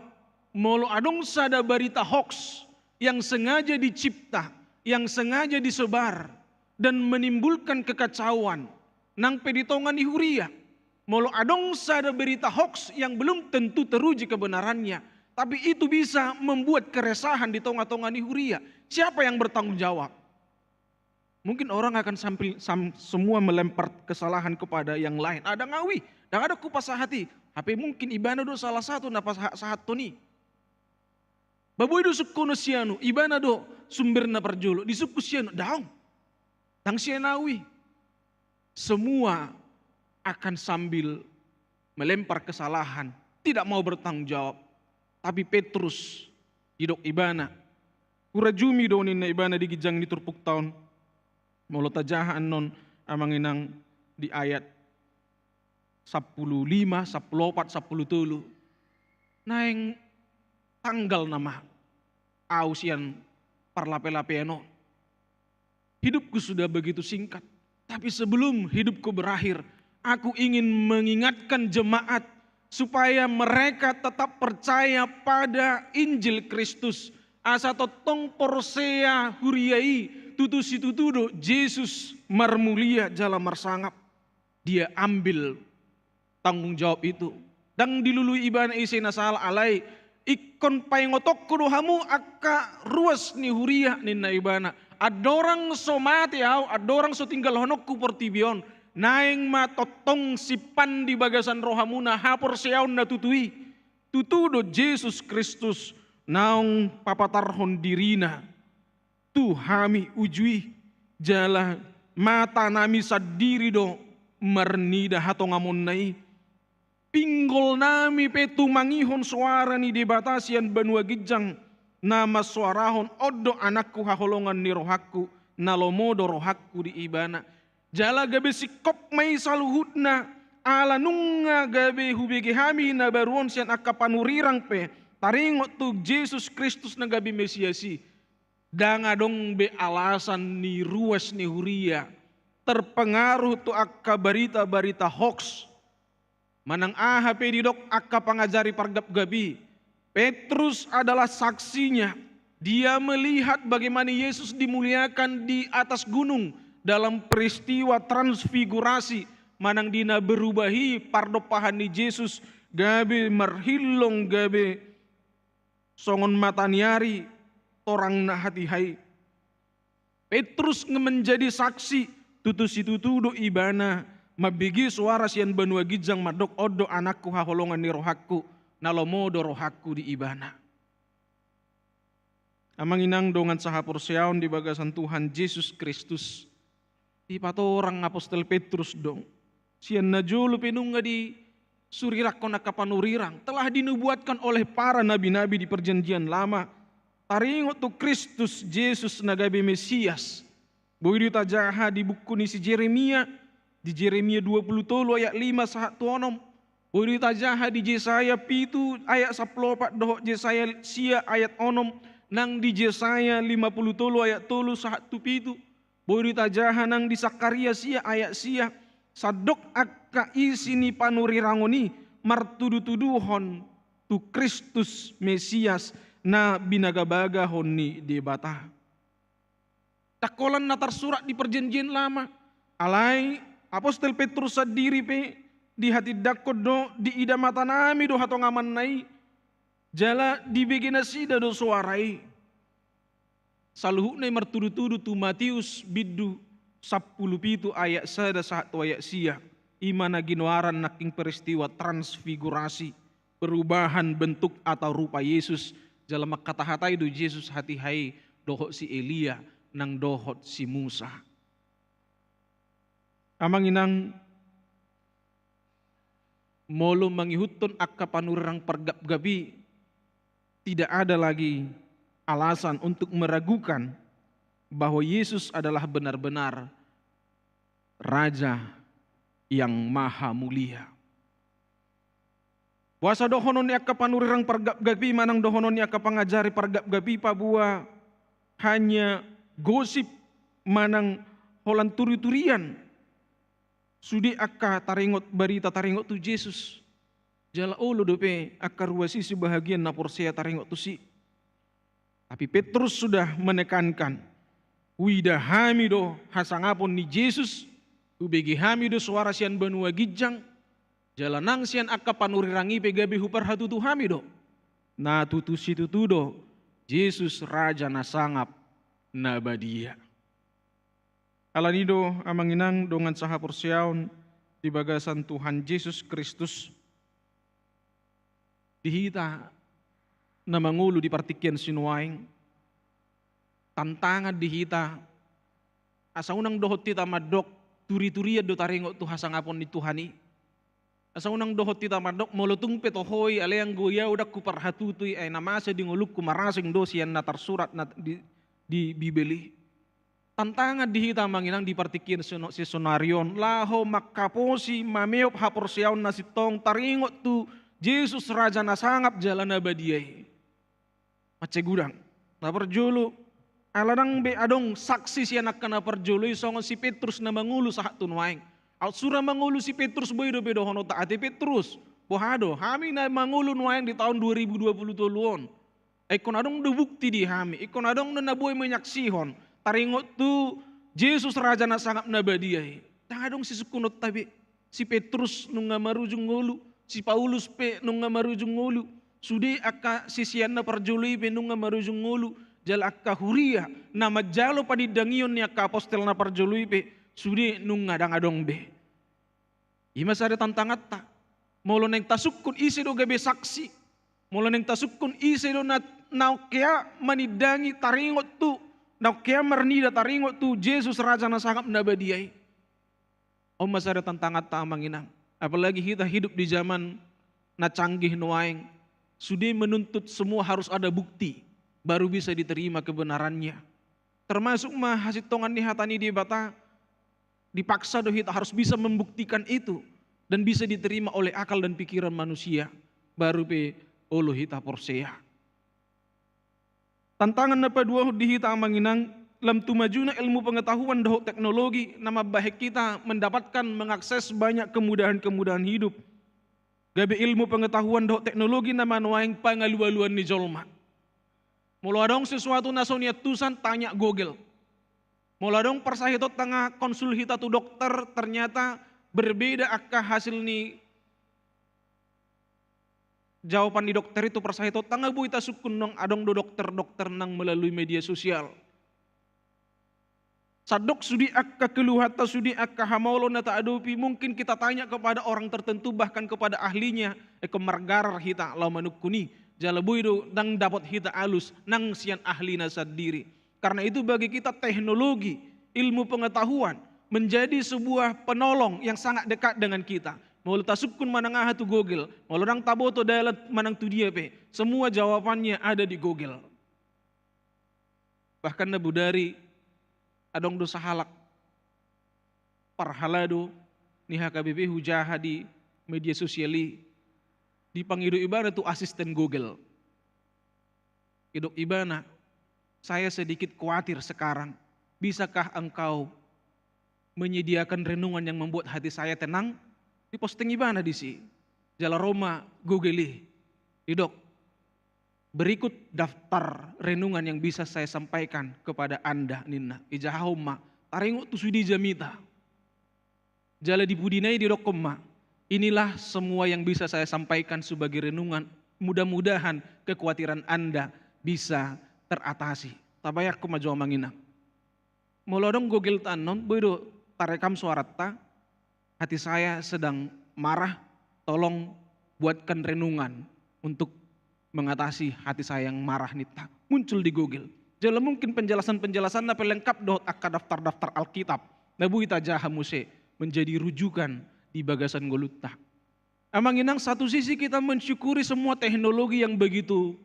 molo adong sada barita hoax yang sengaja dicipta, yang sengaja disebar dan menimbulkan kekacauan nang pe di tonga ni huria? Molo adong sada berita hoax yang belum tentu teruji kebenarannya, tapi itu bisa membuat keresahan di tonga-tonga ni huria, siapa yang bertanggung jawab? Mungkin orang akan sambil, sam-, semua melempar kesalahan kepada yang lain. Ndang au i, ndang adong hupasahat i. Hape mungkin ibana do salah satu na pasahat-sahathon i. Ba boi do sungkunon sian au, ibana do sumberna parjolo, disungkun sian au, daong. Ndang sian au i. Semua akan sambil melempar kesalahan, tidak mau bertanggung jawab. Tapi Petrus, didok ibana, hurajumi do ninna ibana di ginjang ni turpukta on. Molo tajaha annon amang inang di ayat sampulu lima, sampulu opat, sampulu tolu. Naeng tanggal nama au sian parlape-lapean on. Hidupku sudah begitu singkat, tapi sebelum hidupku berakhir, aku ingin mengingatkan jemaat supaya mereka tetap percaya pada Injil Kristus. Asa tongtong porsea huria i, tutu situtu do Jesus marmulia jala marsangap. Dia ambil tanggung jawab itu. Ndang dilului ibana ise na sala, alai ingkon paingotonku do hamu angka ruas ni huria ninna ibana. Andorang so mate au, andorang so tinggalhononku portibi on, naeng ma tongtong simpan di bagasan rohamuna haporseaon na tutu i. Tutu do Jesus Kristus naung papatarhon dirina tu hami uju i, jala matanami sandiri do marnida hatongamonna i. Pinggolnami pe tumangihon soara ni Debata sian banua ginjang, na mansoarahon: On do Anakku haholongan ni rohangku, na lomo do rohangku di ibana. Jala gabe singkop ma i saluhutna, ala nunga gabe hubege hami na baru on sian angka panurirang pe taringot tu Jesus Kristus na gabe Mesias i. Ndang adong be alasan ni ruas ni huria terpengaruh tu angka barita-barita hoax. Manang aha pe didok angka pangajari pargapgap i, Petrus adalah saksinya. Dia melihat bagaimana Yesus dimuliakan di atas gunung dalam peristiwa transfigurasi, manang di na berubah i pardompahan ni Jesus gabe marhillong, gabe songon mata ni ari torangna hatiha i. Petrus nge menjadi saksi, tutu situtu do ibana mambege soara sian banua ginjang mandok, on do anakku haholongan ni rohangku, na lomo do rohangku di ibana. Amang inang dongan sahaporseaon di bagasan Tuhan Jesus Kristus, dipatorang apostel Petrus do. Sian na jolo pe nunga disurirangkon angka panurirang, telah dinubuatkan oleh para nabi-nabi di Perjanjian Lama, taringot tu Kristus Jesus na gabe Mesias. Boi do tajaha di buku ni si Jeremia, di Jeremia dua pulu tolu ayat lima sahat tu onom. Boi do tajaha di Jesaya pitu ayat sampulu opat dohot Jesaya sia ayat onom, nang di Jesaya lima pulu tolu ayat tolu sahat tu pitu. Boi do tajaha nang di Sakaria sia ayat sia, sandok angka isi ni panurirangon i martudu-tuduhon tu Kristus Mesias na binagabagahon ni Debata. Ndang holan na tarsurat di Perjanjian Lama, alai apostel Petrus sandiri pe dihatindangkon do, diida matanami do hatongamanna i, jala dibege nasida do soara i. Saluhutna i martudu-tudu tu Matius bindu sampulu pitu ayat sada sahat tu ayat sia, i ma na ginoaran nangkin peristiwa transfigurasi, perubahan bentuk atau rupa Yesus, jala mangkatahatai do Jesus hatiha i dohot si Elia nang dohot si Musa. Amang inang, molo mangihuthon angka panurirang pargapgap i, tidak ada lagi alasan untuk meragukan bahwa Yesus adalah benar-benar Raja yang Maha Mulia. Boasa dohonon ni angka panurirang pargapgap i manang dohonon ni angka pangajari pargapgap i paboa hanya gosip manang holan turi-turian sude angka taringot, barita taringot tu Jesus. Jala olo dope angka ruas i sebahagian na porsea taringot tusi. Tapi Petrus sudah menekankan, huida hami do hasangapon ni Jesus, hubege hami do soara sian banua ginjang, jala nang sian angka panurirang i pe gabe huparhatutu hami do, na tutu situtu do Jesus Raja na sangap na badia. Alani do amang inang dongan sahaporseaon di bagasan Tuhan Jesus Kristus, di hita na mangolu di partingkian sinuaeng, tantangan di hita, asa unang dohot hita mandok turi-turian do taringot tu hasangapon ni Tuhan i. Asa unang dohot hita mandok molo tung pe toho i, alai anggo i au ndang huparhatutu i, ai na masa di ngolungku marasing do sian na tarsurat na di, di Bibel i. Tantangan di hita amang inang di partingkian sino-, sisonari on, laho mangkaposi, mameop haporseaon na sintong taringot tu Jesus Raja na sangap jala na badia i. Mansai godang. Na parjolo, ala ndang be adong saksi sian angka na parjolo i songon si Petrus na mangolu sahat tu nuaeng. Aut sura mangolu si Petrus, boi dope dohononta, ate Petrus, boha do, hami na mangolu nuaeng di taon dua ribu dua pulu tolu on, ingkon adong do bukti di hami, ingkon adong do na boi manyaksihon taringot tu Jesus Raja na sangap na badia i. Ndang adong sisungkunonta be. Si Petrus nunga marujung ngolu, si Paulus pe nunga marujung ngolu, sude angka sisean na parjolo i pe nunga marujung ngolu, jala angka huria na manjalo panindangion ni angka apostel na parjolo i pe sude nunga ndang adong be. I ma sada tantanganta. Molo naeng tasungkun ise do gabe saksi, molo naeng tasungkun ise do na, na ongkea manindangi taringot tu, na ongkea marnida taringot tu Jesus Raja na sangap na badia i. On ma sada tantanganta amang inang. Apalagi hita hidup di zaman na canggih nuaeng. Sude menuntut semua harus ada bukti, baru bisa diterima kebenarannya. Termasuk ma hasintongan ni hata ni Debata, dipaksa do hita harus bisa membuktikan itu dan bisa diterima oleh akal dan pikiran manusia, baru pe olo hita porsea. Tantangan na paduahon di hita amang inang, lam tumajuna ilmu pengetahuan dohot teknologi na mambahen hita mendapatkan, mengakses banyak kemudahan-kemudahan hidup. Gabe ilmu pengetahuan dohot teknologi nama nuaeng pangalualuan ni jolma. Molo adong sesuatu na so niantusan, tanya Google. Molo adong parsahiton tanga konsul hita tu dokter, ternyata berbeda angka hasil ni jawaban ni dokter i tu parsahitonta, nga boi tasungkun, nang adong do dokter-dokter nang melalui media sosial. Sandok sude angka keluhanta, sude angka hamaolon na taadopi, mungkin kita tanya kepada orang tertentu, bahkan kepada ahlinya, ingkon margarar hita laho manungkun i. Jala boi do ndang dapot hita alus nang sian ahlina sandiri. Karena itu bagi kita teknologi, ilmu pengetahuan menjadi sebuah penolong yang sangat dekat dengan kita. Molo tasungkun manang aha tu Google, molo ndang taboto dalan manang tu dia pe, semua jawabannya ada di Google. Bahkan na bodari adong do sahalak parhalado ni H K B P hujaha di media sosial i, dipangido ibana tu asisten Google. Didok ibana, "Saya sedikit khawatir sekarang. Bisakah engkau menyediakan renungan yang membuat hati saya tenang?" Diposting ibana disi. Jala ro ma Google i. Didok, "Berikut daftar renungan yang bisa saya sampaikan kepada Anda," ninna. Ijahahon ma, taringot tu sude jamita. Jala di pudina i didokkon ma, "Inilah semua yang bisa saya sampaikan sebagai renungan. Mudah-mudahan kekhawatiran Anda bisa teratasi." Tabayangkon ma jo, amang inang. Molo adong Google-ta annon, boi do tarekam suaranta, "Hati saya sedang marah, tolong buatkan renungan untuk mengatasi hati saya yang marah," ninta. Muncul di Google. Jala mungkin penjelasan-penjelasanna pe lengkap dohot angka daftar-daftar Alkitab na boi tajaha muse menjadi rujukan di bagasan ngolunta. Amang inang, satu sisi kita mensyukuri semua teknologi yang begitu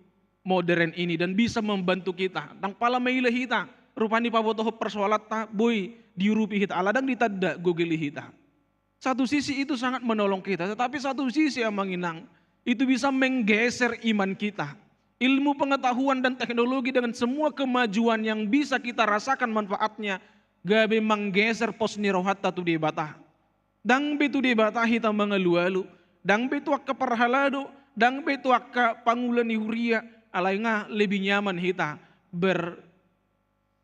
modern ini dan bisa membantu kita. Ndang pala maila hita, rupani pabotohon persoalanta, boi diurupi hita, ala ndang ditanda Google i hita. Satu sisi itu sangat menolong kita, tetapi satu sisi, amang inang, itu bisa menggeser iman kita. Ilmu pengetahuan dan teknologi dengan semua kemajuan yang bisa kita rasakan manfaatnya, gabe manggeser pos ni rohanta tu Debata. Ndang be tu Debata hita mangalualu, ndang be tu angka parhalado, ndang be tu angka pangula ni huria, alai nga lebih nyaman hita ber-,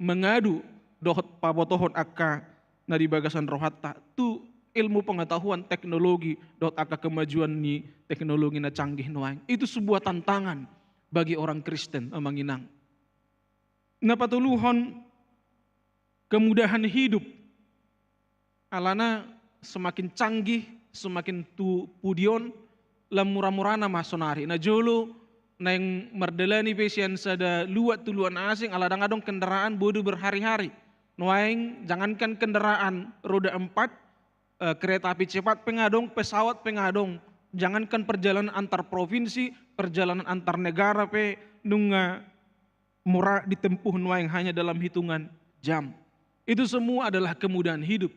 mangadu dohot pabotohon angka na di bagasan rohanta tu ilmu pengetahuan, teknologi, dohot angka kemajuan ni teknologi na canggih nuaeng. Itu sebuah tantangan bagi orang Kristen, amang inang. Na patoluhon, kemudahan hidup. Alana semakin canggih, semakin tu pudi on, lam mura-murana ma sonari. Na jolo naeng mardalani pe sian sada luat tu luat na asing, ala ndang adong kendaraan, boi do berhari-hari. Nuaeng jangankan kendaraan roda empat, eh, kereta api cepat pe nga adong, pesawat pe nga adong. Jangankan perjalanan antar provinsi, perjalanan antar negara pe nunga mura ditempuh nuaeng, hanya dalam hitungan jam. Itu semua adalah kemudahan hidup.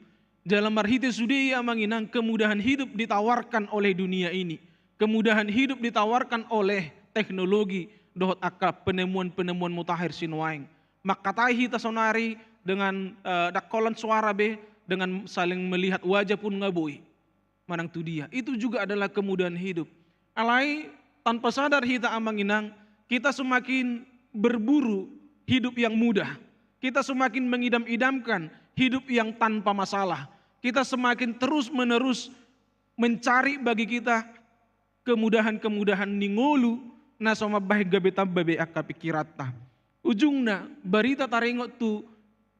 Jala marhite sude i, amang inang, kemudahan hidup ditawarkan oleh dunia ini. Kemudahan hidup ditawarkan oleh teknologi dohot angka penemuan-penemuan mutakhir sinuaeng. Mangkatai hita sonari dengan, eh, ndang holan suara be, dengan saling melihat wajah pun nga boi manang tu dia. Itu juga adalah kemudahan hidup. Alai tanpa sadar hita, amang inang, kita semakin berburu hidup yang mudah. Kita semakin mengidam-idamkan hidup yang tanpa masalah. Kita semakin terus-menerus mencari bagi kita kemudahan-kemudahan ni ngolu na so mambahen gabe tamba be angka pingkiranta. Ujungna, barita taringot tu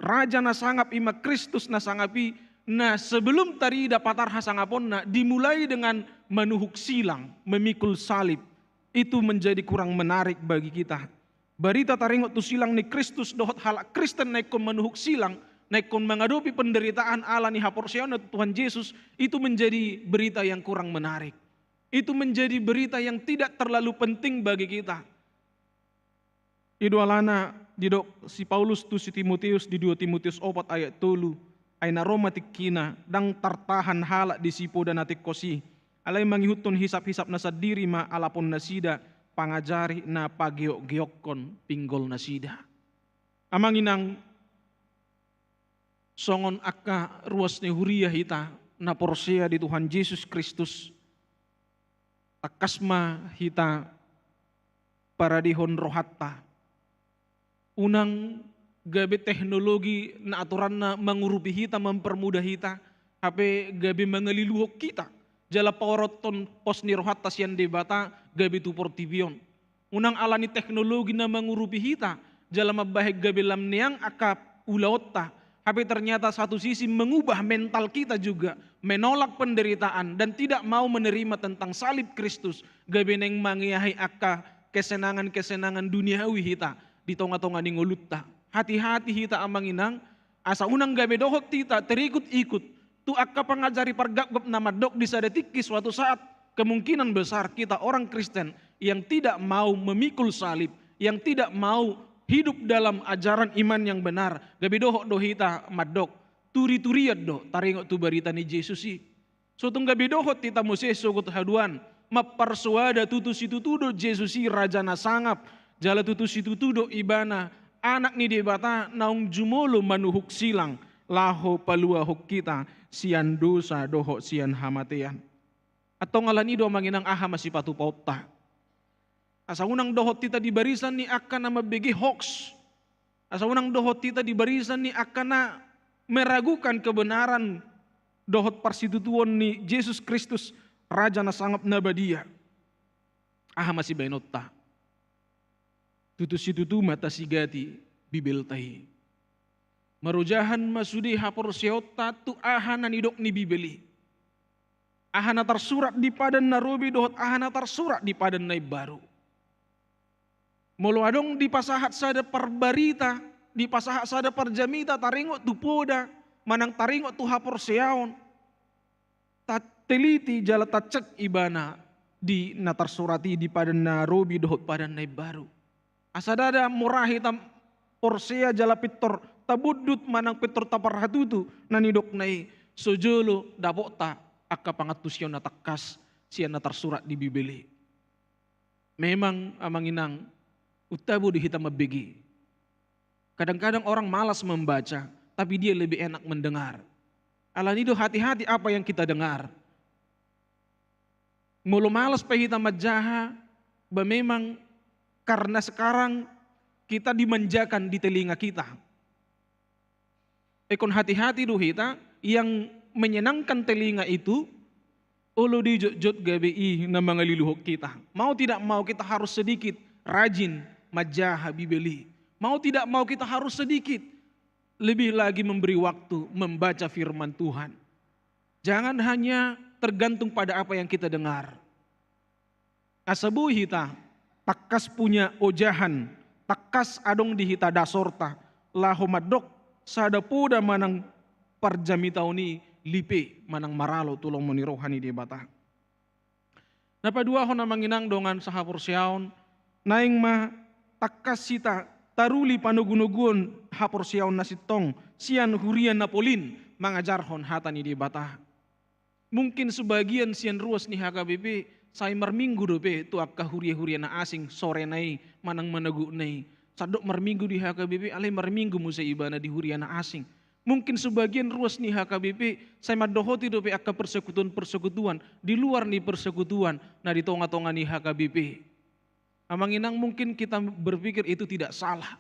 Raja na sangap, i ma Kristus na sangap i, na sebelum tarida patar hasangaponna, dimulai dengan manuhuk silang, memikul salib. Itu menjadi kurang menarik bagi kita. Barita taringot tu silang ni Kristus dohot halak Kristen na ingkon manuhuk silang, na ingkon mangadopi penderitaan ala ni haporseaonna tu Tuhan Jesus, itu menjadi berita yang kurang menarik. Itu menjadi berita yang tidak terlalu penting bagi kita. I do alana didok si Paulus tu si Timoteus di dua Timoteus opat ayat tolu, "Ai na ro ma tingkina, ndang tartahan halak di si poda na tingkos i. Alai mangihuthon hisap-hisap na sandiri ma alapon nasida, pangajari na pageok-geokkon pinggol nasida." Amang inang, songon angka ruas ni huria hita na porsea di Tuhan Jesus Kristus, tangkas ma hita paradehon rohanta. Unang gabe teknologi na aturanna mangurupi hita, mempermudah hita, hape gabe mangaliluhon hita. jala paorothon pos ni rohanta sian Debata gabe tu portibi on. Unang ala ni teknologi na mangurupi hita jala mambahen gabe lam nian angka ulaonta, hape ternyata satu sisi mengubah mental kita juga, menolak penderitaan dan tidak mau menerima tentang salib Kristus, gabe naeng mangeahi angka kesenangan-kesenangan duniawi hita di tonga-tonga ni ngolunta. Hati-hati hita amang inang, asa unang gabe dohot hita terikut-ikut tu angka pangajari pargapgap na mandok di sada tingki suatu saat kemungkinan besar kita orang Kristen yang tidak mau memikul salib, yang tidak mau hidup dalam ajaran iman yang benar, gabe dohot do hita mandok, turi-turian do taringot tu barita ni Jesus i. So tung gabe dohot hita muse sogot haduan, mamparsoada tutu situtu do Jesus i Raja na sangap, jala tutu situtu do Ibana Anak ni Debata naung jumolo manuhuk silang, laho paluahon hita sian dosa dohot sian hamatean. Antong ala ni i do amang inang aha ma sipatupaonta. Asa unang dohot hita di barisan ni angka na mambege hoax. Asa unang dohot hita di barisan ni angka na meragukan kebenaran dohot parsitutuon ni Jesus Kristus, Raja na sangap na badia. Aha ma sibaenonta? Tutu situtu ma tasigati Bibelta i. Marojahan ma sude haporseaonta tu aha na nidok ni Bibel i. Aha na tarsurat di Padan na Robi dohot aha na tarsurat di Padan na Imbaru. Molo adong dipasahat sada parbarita, dipasahat sada parjamita taringot tu poda, manang taringot tu haporseaon, tateliti jala tacek ibana di na tarsurat i di Padan na Robi dohot Padan na Imbaru. Asa ndada mora hita porsea jala pintor tabundut manang pintor taparhatutu na nidokna i, so jolo dapotta angka pangantusion na tangkas sian na tarsurat di Bibel i. Memang amang inang, untabu do hita mambege. Kadang-kadang orang malas membaca, tapi dia lebih enak mendengar. Ala ni i do hati-hati apa yang kita dengar. Molo malas pe hita manjaha, ba memang karena sekarang kita dimanjakan di telinga kita. Ingkon hati-hati do hita, yang menyenangkan telinga itu, olo dijotjot gabe i na mangaliluhon hita. Mau tidak mau kita harus sedikit rajin manjaha Bibel i. Mau tidak mau kita harus sedikit lebih lagi memberi waktu membaca firman Tuhan. Jangan hanya tergantung pada apa yang kita dengar. Asa boi hita tangkas punya ojahan, tangkas adong di hita dasorta, laho mandok sada poda manang parjamitaon i lipe manang maralo tu lomo ni roha ni Debata. Na paduahon amang inang dongan sahaporseaon, naeng ma tangkas hita taruli panogunoguon haporseaon na sintong sian huria na polin mangajarhon hata ni Debata. Mungkin sebagian sian ruas ni H K B P sai marminggu dope tu angka huria-huria na asing sorena i manang manogotna i. Sandok marminggu di H K B P, alai marminggu muse ibana di huria na asing. Mungkin sebagian ruas ni H K B P sai mandohoti dope angka persekutuan-persekutuan di luar ni persekutuan na di tonga-tonga ni H K B P. Amang inang, mungkin kita berpikir itu tidak salah.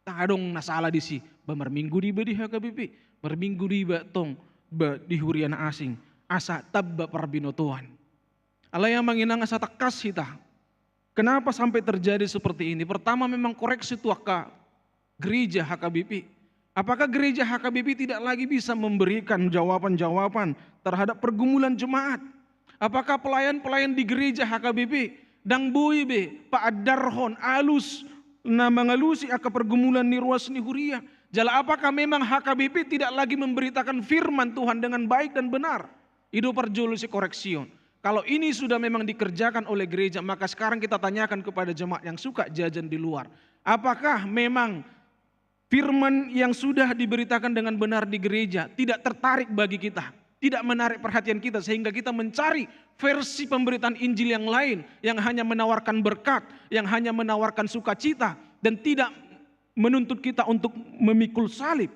Ndang adong na sala disi, ba marminggu do iba di H K B P, marminggu do iba tong ba di huria na asing, asa tamba parbinotoan. Alai amang inang, asa tangkas hita. Kenapa sampai terjadi seperti ini? Pertama, memang koreksi tu angka gereja H K B P. Apakah gereja H K B P tidak lagi bisa memberikan jawaban-jawaban terhadap pergumulan jemaat? Apakah pelayan-pelayan di gereja H K B P ndang boi be paandarhon alus na mangalusi angka pergumulan ni ruas ni huria? Jala apakah memang H K B P tidak lagi memberitakan firman Tuhan dengan baik dan benar? I do parjolo sikoreksion. Kalau ini sudah memang dikerjakan oleh gereja, maka sekarang kita tanyakan kepada jemaat yang suka jajan di luar. Apakah memang firman yang sudah diberitakan dengan benar di gereja tidak tertarik bagi kita, tidak menarik perhatian kita, sehingga kita mencari versi pemberitaan Injil yang lain, yang hanya menawarkan berkat, yang hanya menawarkan sukacita, dan tidak menuntut kita untuk memikul salib?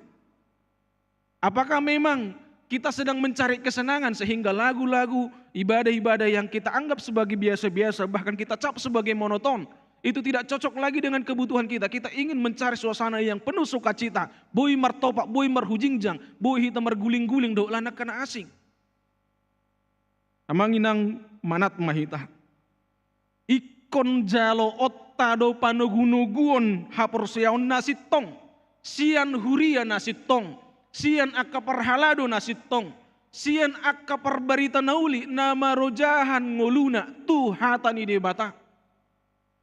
Apakah memang kita sedang mencari kesenangan sehingga lagu-lagu, ibadah-ibadah yang kita anggap sebagai biasa-biasa, bahkan kita cap sebagai monoton, itu tidak cocok lagi dengan kebutuhan kita? Kita ingin mencari suasana yang penuh sukacita, boi martopak, boi marhujingjang, boi hita marguling-guling dohot angka na asing. Amang inang, manat ma hita. Ingkon jaloonta do panogunoguon haporseaon na sintong, sian huria na sintong, sian angka parhalado na sintong, sian angka parbarita na uli na marojahan ngoluna tu hata ni Debata,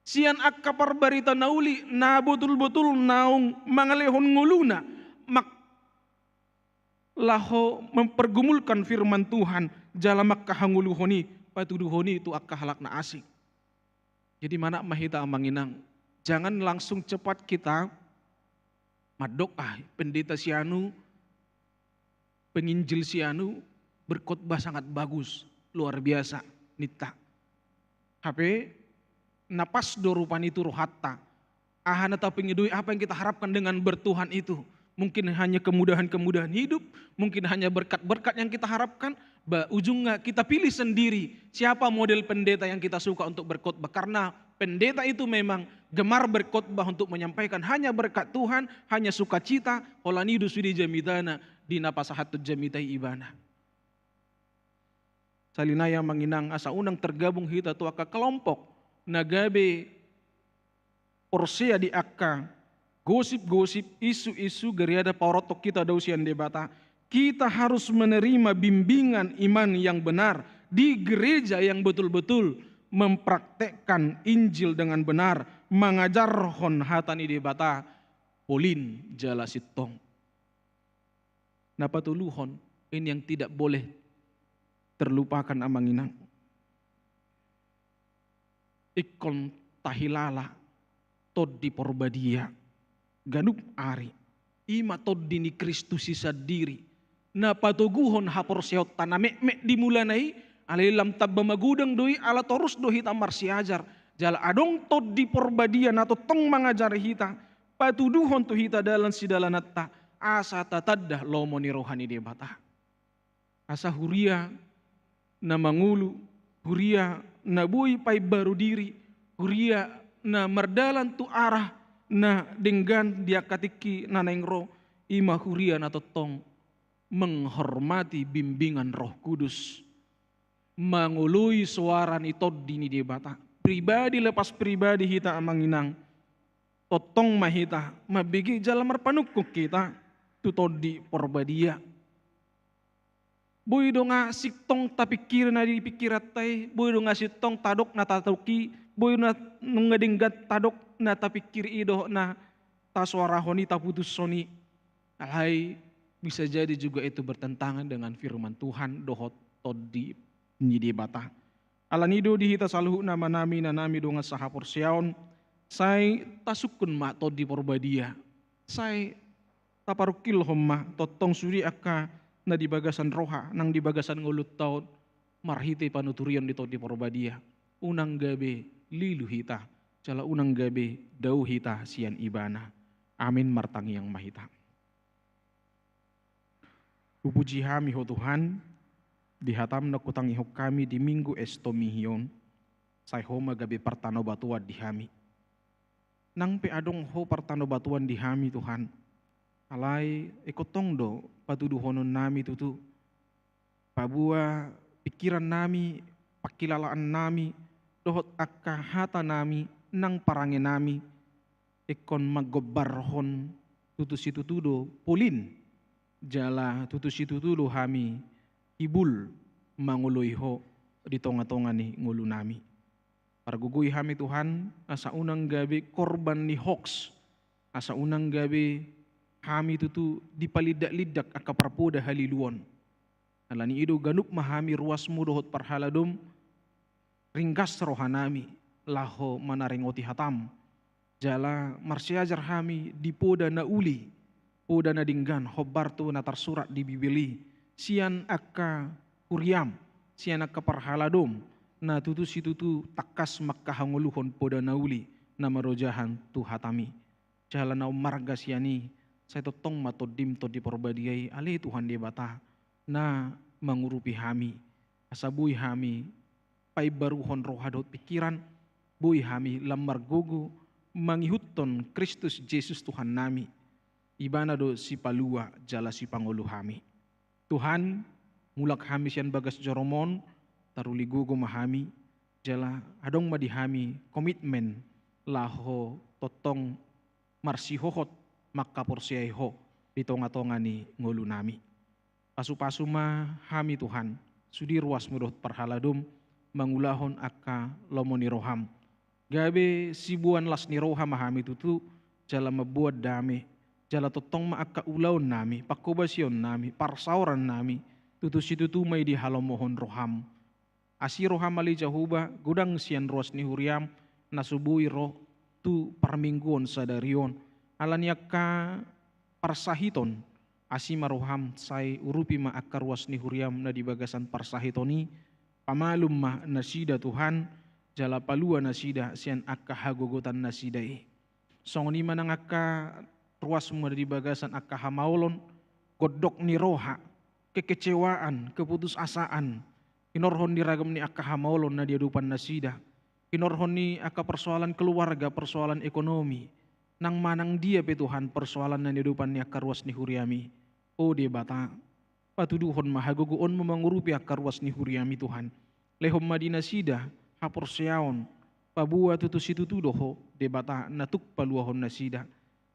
sian angka parbarita na uli na botul-botul naung mangalehon ngoluna mak- laho mempergumulkan firman Tuhan, jala mangkahangoluhon i, patuduhon i tu angka halak na asing. Jadi manat ma hita, amang inang, jangan langsung cepat kita mandok, ah, pendeta si anu, penginjil si anu berkhotbah sangat bagus, luar biasa, ninta. Hape na pas do rupani tu rohanta. Aha na tapingidoi, apa yang kita harapkan dengan bertuhan itu? Mungkin hanya kemudahan-kemudahan hidup, mungkin hanya berkat-berkat yang kita harapkan. Ba ujungnya kita pilih sendiri siapa model pendeta yang kita suka untuk berkhotbah. Karena pendeta itu memang gemar berkhotbah untuk menyampaikan hanya berkat Tuhan, hanya sukacita, holan i do sude jamitana di na pasahathon jamita i ibana. Sahali nai, amang inang, asa unang tergabung hita tu angka kelompok na gabe porsea di angka gosip-gosip, isu-isu gariada paorothon hita dao sian Debata. Kita harus menerima bimbingan iman yang benar di gereja yang betul-betul mempraktekkan Injil dengan benar, mangajarhon hata ni Debata polin jala sintong. Na patoluhon, ini yang tidak boleh terlupakan, amang inang. Ingkon tahilala Tondi Porbadia ganup ari. I ma Tondi ni Kristus i sandiri, na patoguhon haporseaonta na metmet di mulana i, alai lam tamba magodang do i, ala torus do hita marsiajar. Jala adong Tondi Porbadia na tongtong mangajari hita, patuduhon tu hita dalan sidalananta, asa tatanda lomo ni roha ni Debata. Asa huria na mangolu, huria na boi paimbaru diri, huria na mardalan tu arah na denggan di angka tingki na naeng ro, i ma huria na tongtong menghormati bimbingan Roh Kudus, mangoloi soara ni Tondi ni Debata. Pribadi lepas pribadi hita, amang inang, tongtong ma hita mambege jala marpanungkun hita tu Tondi Porbadia. Boi do nga sintong tapingkiri na di pingkiranta i, boi do nga sintong tadok na tadok i, boi do nga nunga denggan tadok na tapingkiri i dohot na tasoarahon i, taputushon i. Alai bisa jadi juga itu bertentangan dengan firman Tuhan dohot Tondi ni Debata. Alani i do di hita saluhutna, amanami, inanami, dongan sahaporseaon, sai tasungkun ma Tondi Porbadia. Sai taparungkilhon ma tongtong sude angka na di bagasan roha nang di bagasan ngolunta on, marhite panuturion ni Tondi Porbadia. Unang gabe lilu hita, jala unang gabe dao hita sian Ibana. Amin. Martangiang ma hita. Hupuji hami Ho Tuhan, di hataM na hutangihon hami di Minggu Estomihi on, sai Ho ma gabe partanobatoan di hami. Nang pe adong Ho partanobatoan di hami, Tuhan, alai ingkon tong do patuduhononnami tutu, paboa pingkirannami, panghilalaannami, dohot angka hatanami nang parangenami, ingkon manggombarhon tutu situtu do polin, jala tutu situtu do hami hibul mangoloi Ho di tongatonga ni ngolunami. Pargogoi hami, Tuhan, asa unang gabe korban ni hoax, asa unang gabe hami tutu dipalindak-lindak angka parpoda haliluon. Alani i do ganup ma hami ruasMu dohot parhaladoM, ringgas rohanami laho manaringoti hataM, jala marsiajar hami di poda na uli, poda na denggan, hombar tu na tarsurat di Bibel i, sian angka huriaM, sian angka parhaladoM, na tutu situtu tangkas mangkahangoluhon poda na uli na marojahan tu hataMi. Jala na ummarga sian i, sai tongtong ma TondiM, Tondi Porbadia i, ale Tuhan Debata, na mangurupi hami, asa boi hami paimbaruhon roha dohot pingkiran, boi hami lam margogo mangihuthon Kristus Jesus Tuhannami. Ibana do Sipalua jala Sipangolu hami. Tuhan, mulak hami sian bagas joroM on, taruli gogo ma hami, jala adong ma di hami komitmen laho tongtong marsihohot mangkaporseai Ho di tongatonga ni ngolunami. Pasupasu ma hami Tuhan, sude ruasmu dohot parhaladom mangulahon angka lomo ni roham. Gabe siboan las ni roha ma hami tutu, jala mamboan dame, jala tongtong ma angka ulaonnami, pangkobasionnami, parsaorannami, tutu situtu ma i dihalomohon roham. Asi roham ale Jahowa, godang sian ruas ni huriam, na so boi ro tu parmingguon sadari on. Ala ni angka parsahiton, asi ma roham, sai urupi ma angka ruas ni huriam na di bagasan parsahiton i, pamalum ma nasida Tuhan, jala palua nasida sian angka hagogotan nasida i. Songon i ma nang angka ruasmu na di bagasan angka hamaolon, gondok ni roha, kekecewaan, keputusasaan, hinorhon ni ragam ni angka hamaolon na di adopan nasida, hinorhon ni angka persoalan keluarga, persoalan ekonomi, nang manang dia pe Tuhan persoalan na di adopan ni angka ruas ni huriami. O Debata, patuduhon ma hagogoonmu mangurupi angka ruas ni huriami Tuhan. Lehon ma di nasida haporseaon, paboa tutu situtu do Ho Debata na tuk paluahon nasida.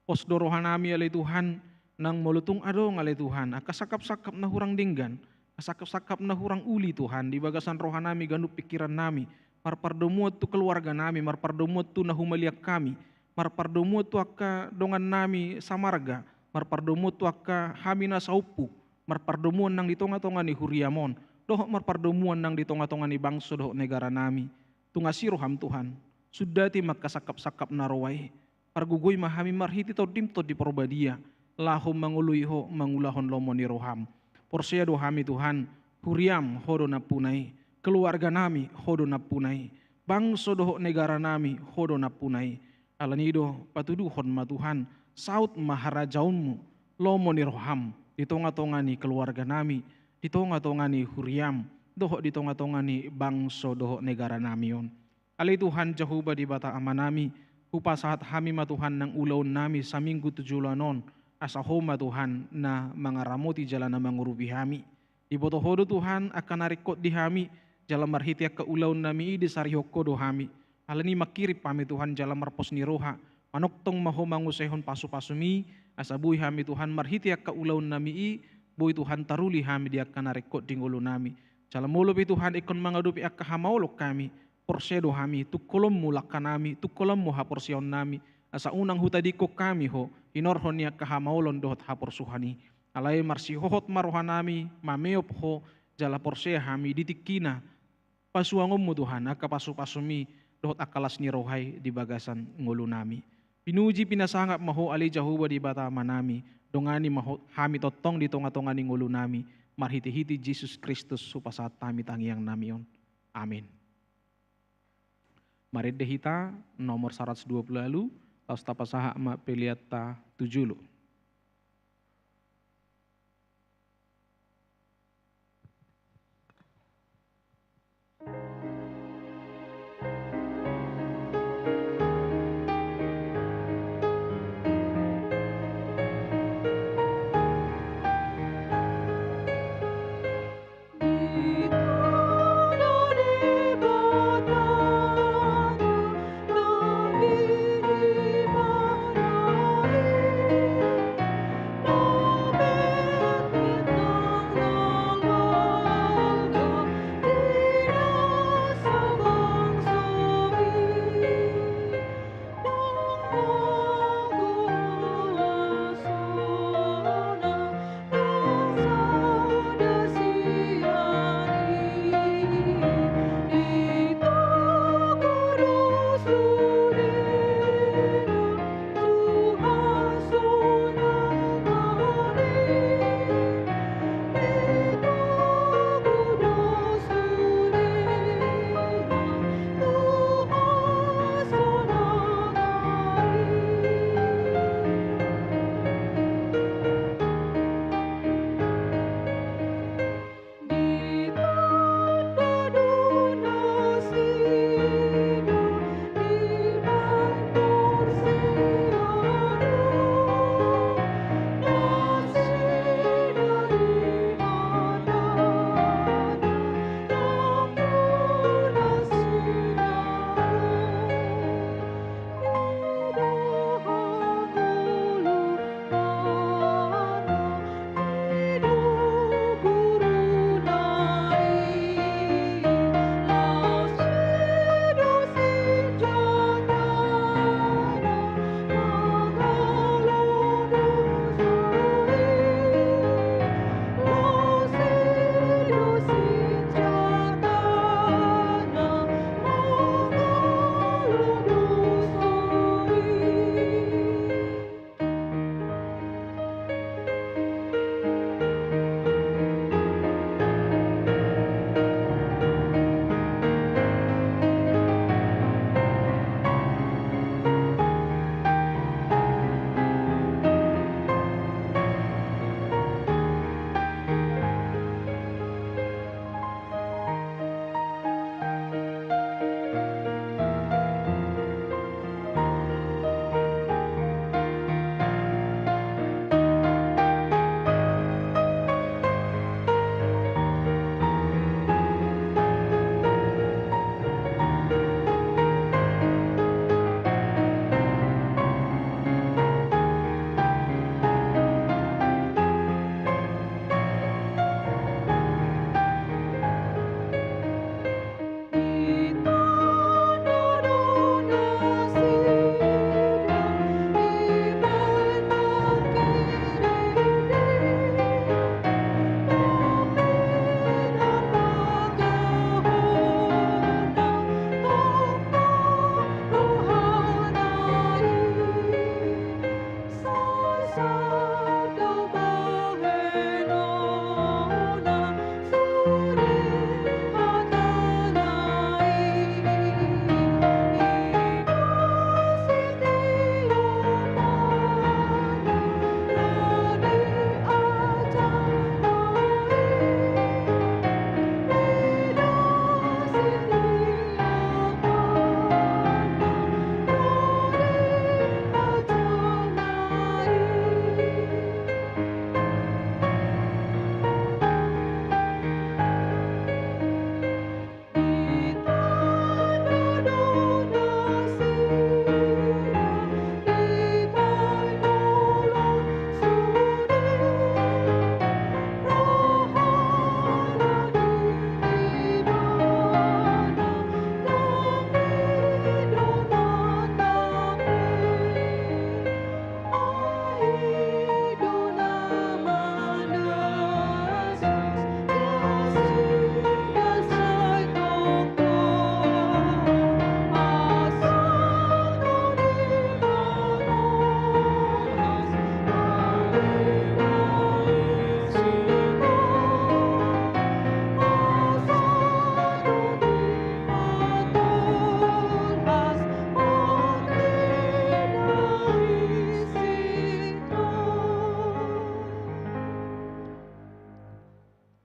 Pos do rohanami ale Tuhan, nang molo tung adong ale Tuhan angka sangkapsangkap na hurang denggan, angka sangkapsangkap na hurang uli Tuhan, di bagasan rohanami ganup pingkirannami, marpardomuan tu keluarganami, marpardomuan tu na humaliang hami, marpardomuan tu angka dongannami samarga, marpardomuan tu angka hami na saompu, marpardomuan nang di tongatonga ni huriam on, dohot marpardomuan nang di tongatonga ni bangso dohot negaranami. Tung asi roham Tuhan, sundati ma angka sangkapsangkap na roa i, pargogoi ma hami marhite Tondim Tondi Parbadia, laho mangoloi Ho mangulahon lomo ni roham. Porsea do hami Tuhan, huriam Ho do nampuna i, keluarganami Ho do nampuna i, bangso dohot negaranami Ho do nampuna i. Ala ni i do patuduhon ma Tuhan, saut ma harajaonmu, lomo ni roham, di tongatonga ni keluarganami, di tongatonga ni huriam, dohot di tongatonga ni bangso dohot negaranami on. Ale Tuhan Jahowa Debata Amanami, hupasahat hami ma Tuhan nang ulaonnami saminggu tu joloan on, asa Ho ma Tuhan na mangaramoti jala na mangurupi hami. Diboto Ho do Tuhan angka na ringkot di hami, jala marhite angka ulaonnami i disarihon Ho do hami. Ala ni i manghirim hami Tuhan jala marpos ni roha, manongtong ma Ho manguasehon pasupasumi, asa boi hami Tuhan marhite angka ulaonnami i, boi Tuhan taruli hami di angka na ringkot di ngolunami. Jala molo pe Tuhan ingkon mangadopi angka hamaolon hami, porsea do hami, tungkolonmu langkanami, tungkolonmu haporseaonnami, asa unang hutadingkon hami Ho, hinorhon ni angka hamaolon dohot haporsuhon i. Alai marsihohot ma rohanami, mameop Ho, jala porsea hami di tingkina pasuangonmu Tuhan, angka pasupasumi, dohot angka las ni roha i di bagasan ngolunami. Pinuji pinasangap ma Ho ale Jahowa Debata Amanami, dongani ma Ho hami tongtong di tongatonga ni ngolunami, marhitehite Jesus Kristus hupasahat hami tangiangnami on. Amin. Marende hita nomor saratus dua pulu ualu, laos tapasahat ma peleanta tu jolo.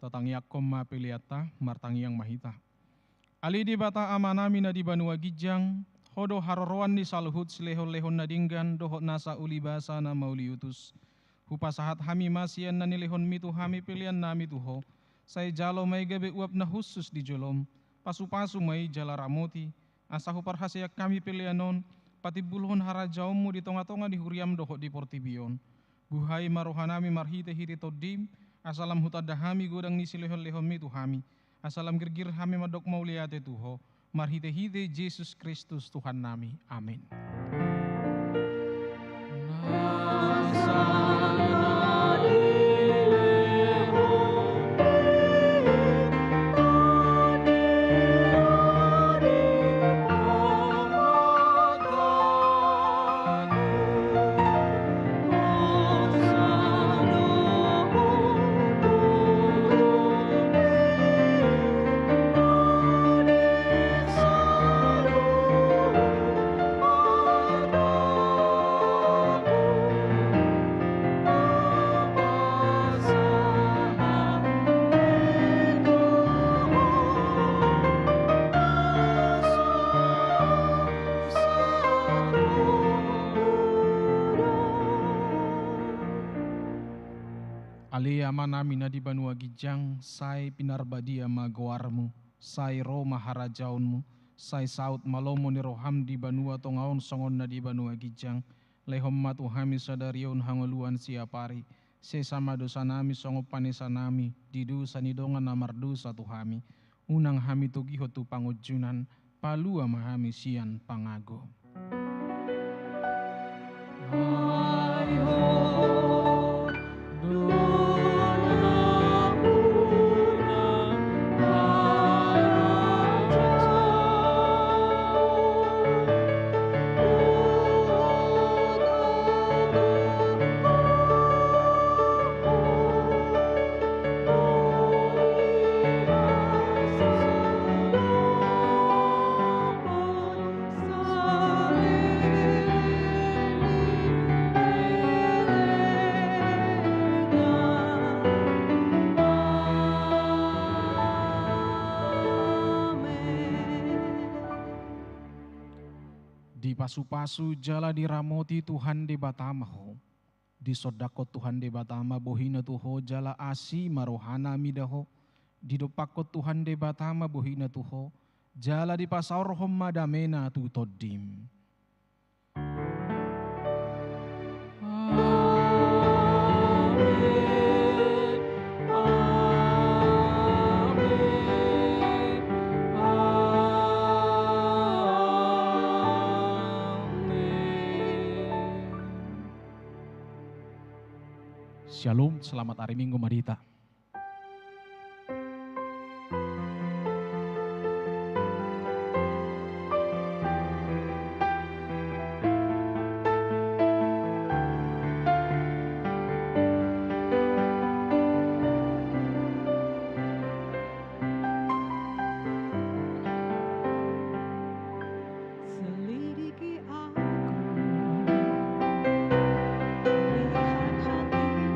Tatangiangkon ma peleanta, martangiang ma hita. Ale Debata Amanami na di banua ginjang, Ho do haroroan ni saluhut silehon-lehon na denggan dohot nasa uli basa na mauliutus. Hupasahat hami ma sian na nilehonMi tu hami peleannami tu Ho. Sai jalo ma i gabe uap na hushus di joloM. Pasu-pasu ma i jala ramoti, asa huparhaseang hami pelean on patimbulhon harajaonMu di tonga-tonga ni huriaM dohot di portibi on. Buhai ma rohanami marhite-hite TondiM, asa lam hutanda hami godang ni silehon-lehonMi tu hami, asa lam girgir hami mandok mauliate tu Ho, marhite-hite Jesus Kristus Tuhannami. Amen. Ale Amanami na di banua ginjang, sai pinarbadia ma goarMu, sai ro ma harajaonMu, sai saut ma lomo ni rohaM di banua tonga on songon na di banua ginjang. Lehon ma tu hami sadari on hangoluan siapari, sesa ma dosanami songon panesanami di dosa ni dongan na mardosa tu hami. Unang hami togihon tu pangunjunan, palua ma hami sian pangago. Dipasu-pasu jala diramoti Tuhan Debata ma ho. Disondangkon Tuhan Debata ma bohiNa tu ho jala asi ma rohaNa mida ho. Didompakkon Tuhan Debata ma bohiNa tu ho jala dipasaorhon ma dameNa tu tondim. Amen. Amen. Amen. Shalom, selamat hari Minggu ma di hita. Selidiki aku, lihat hatiku.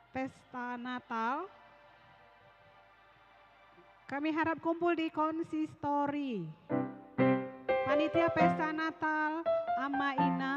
Pesta Natal. Kami harap kumpul di konsistori. Panitia Pesta Natal, Ama, Ina.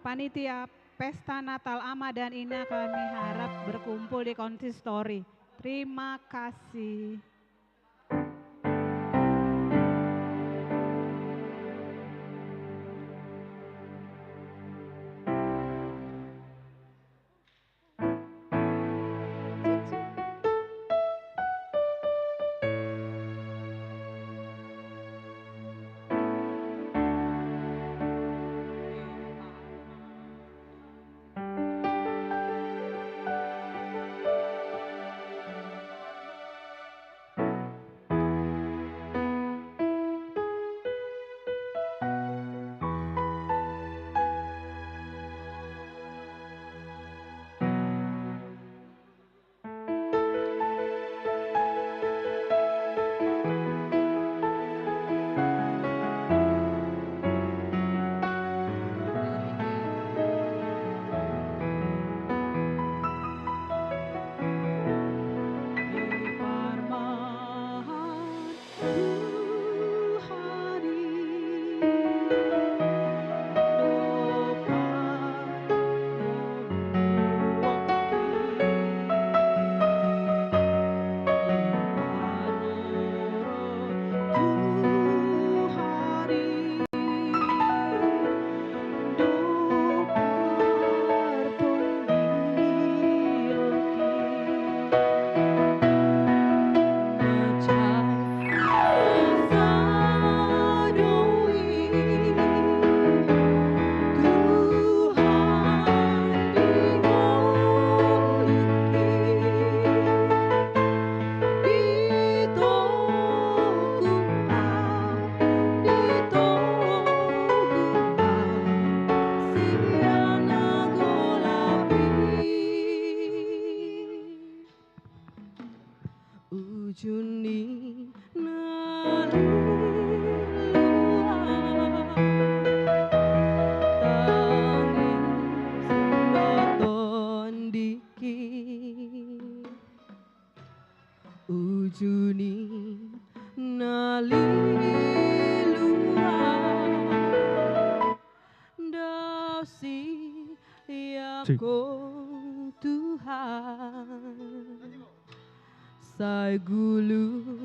Panitia Pesta Natal, Ama dan Ina, kami harap berkumpul di konsistori. Terima kasih. Ujung ni na lilu, tangisan do tondingki. Ujung ni na lilu, ndang siangkon Tuhan. Sai gulu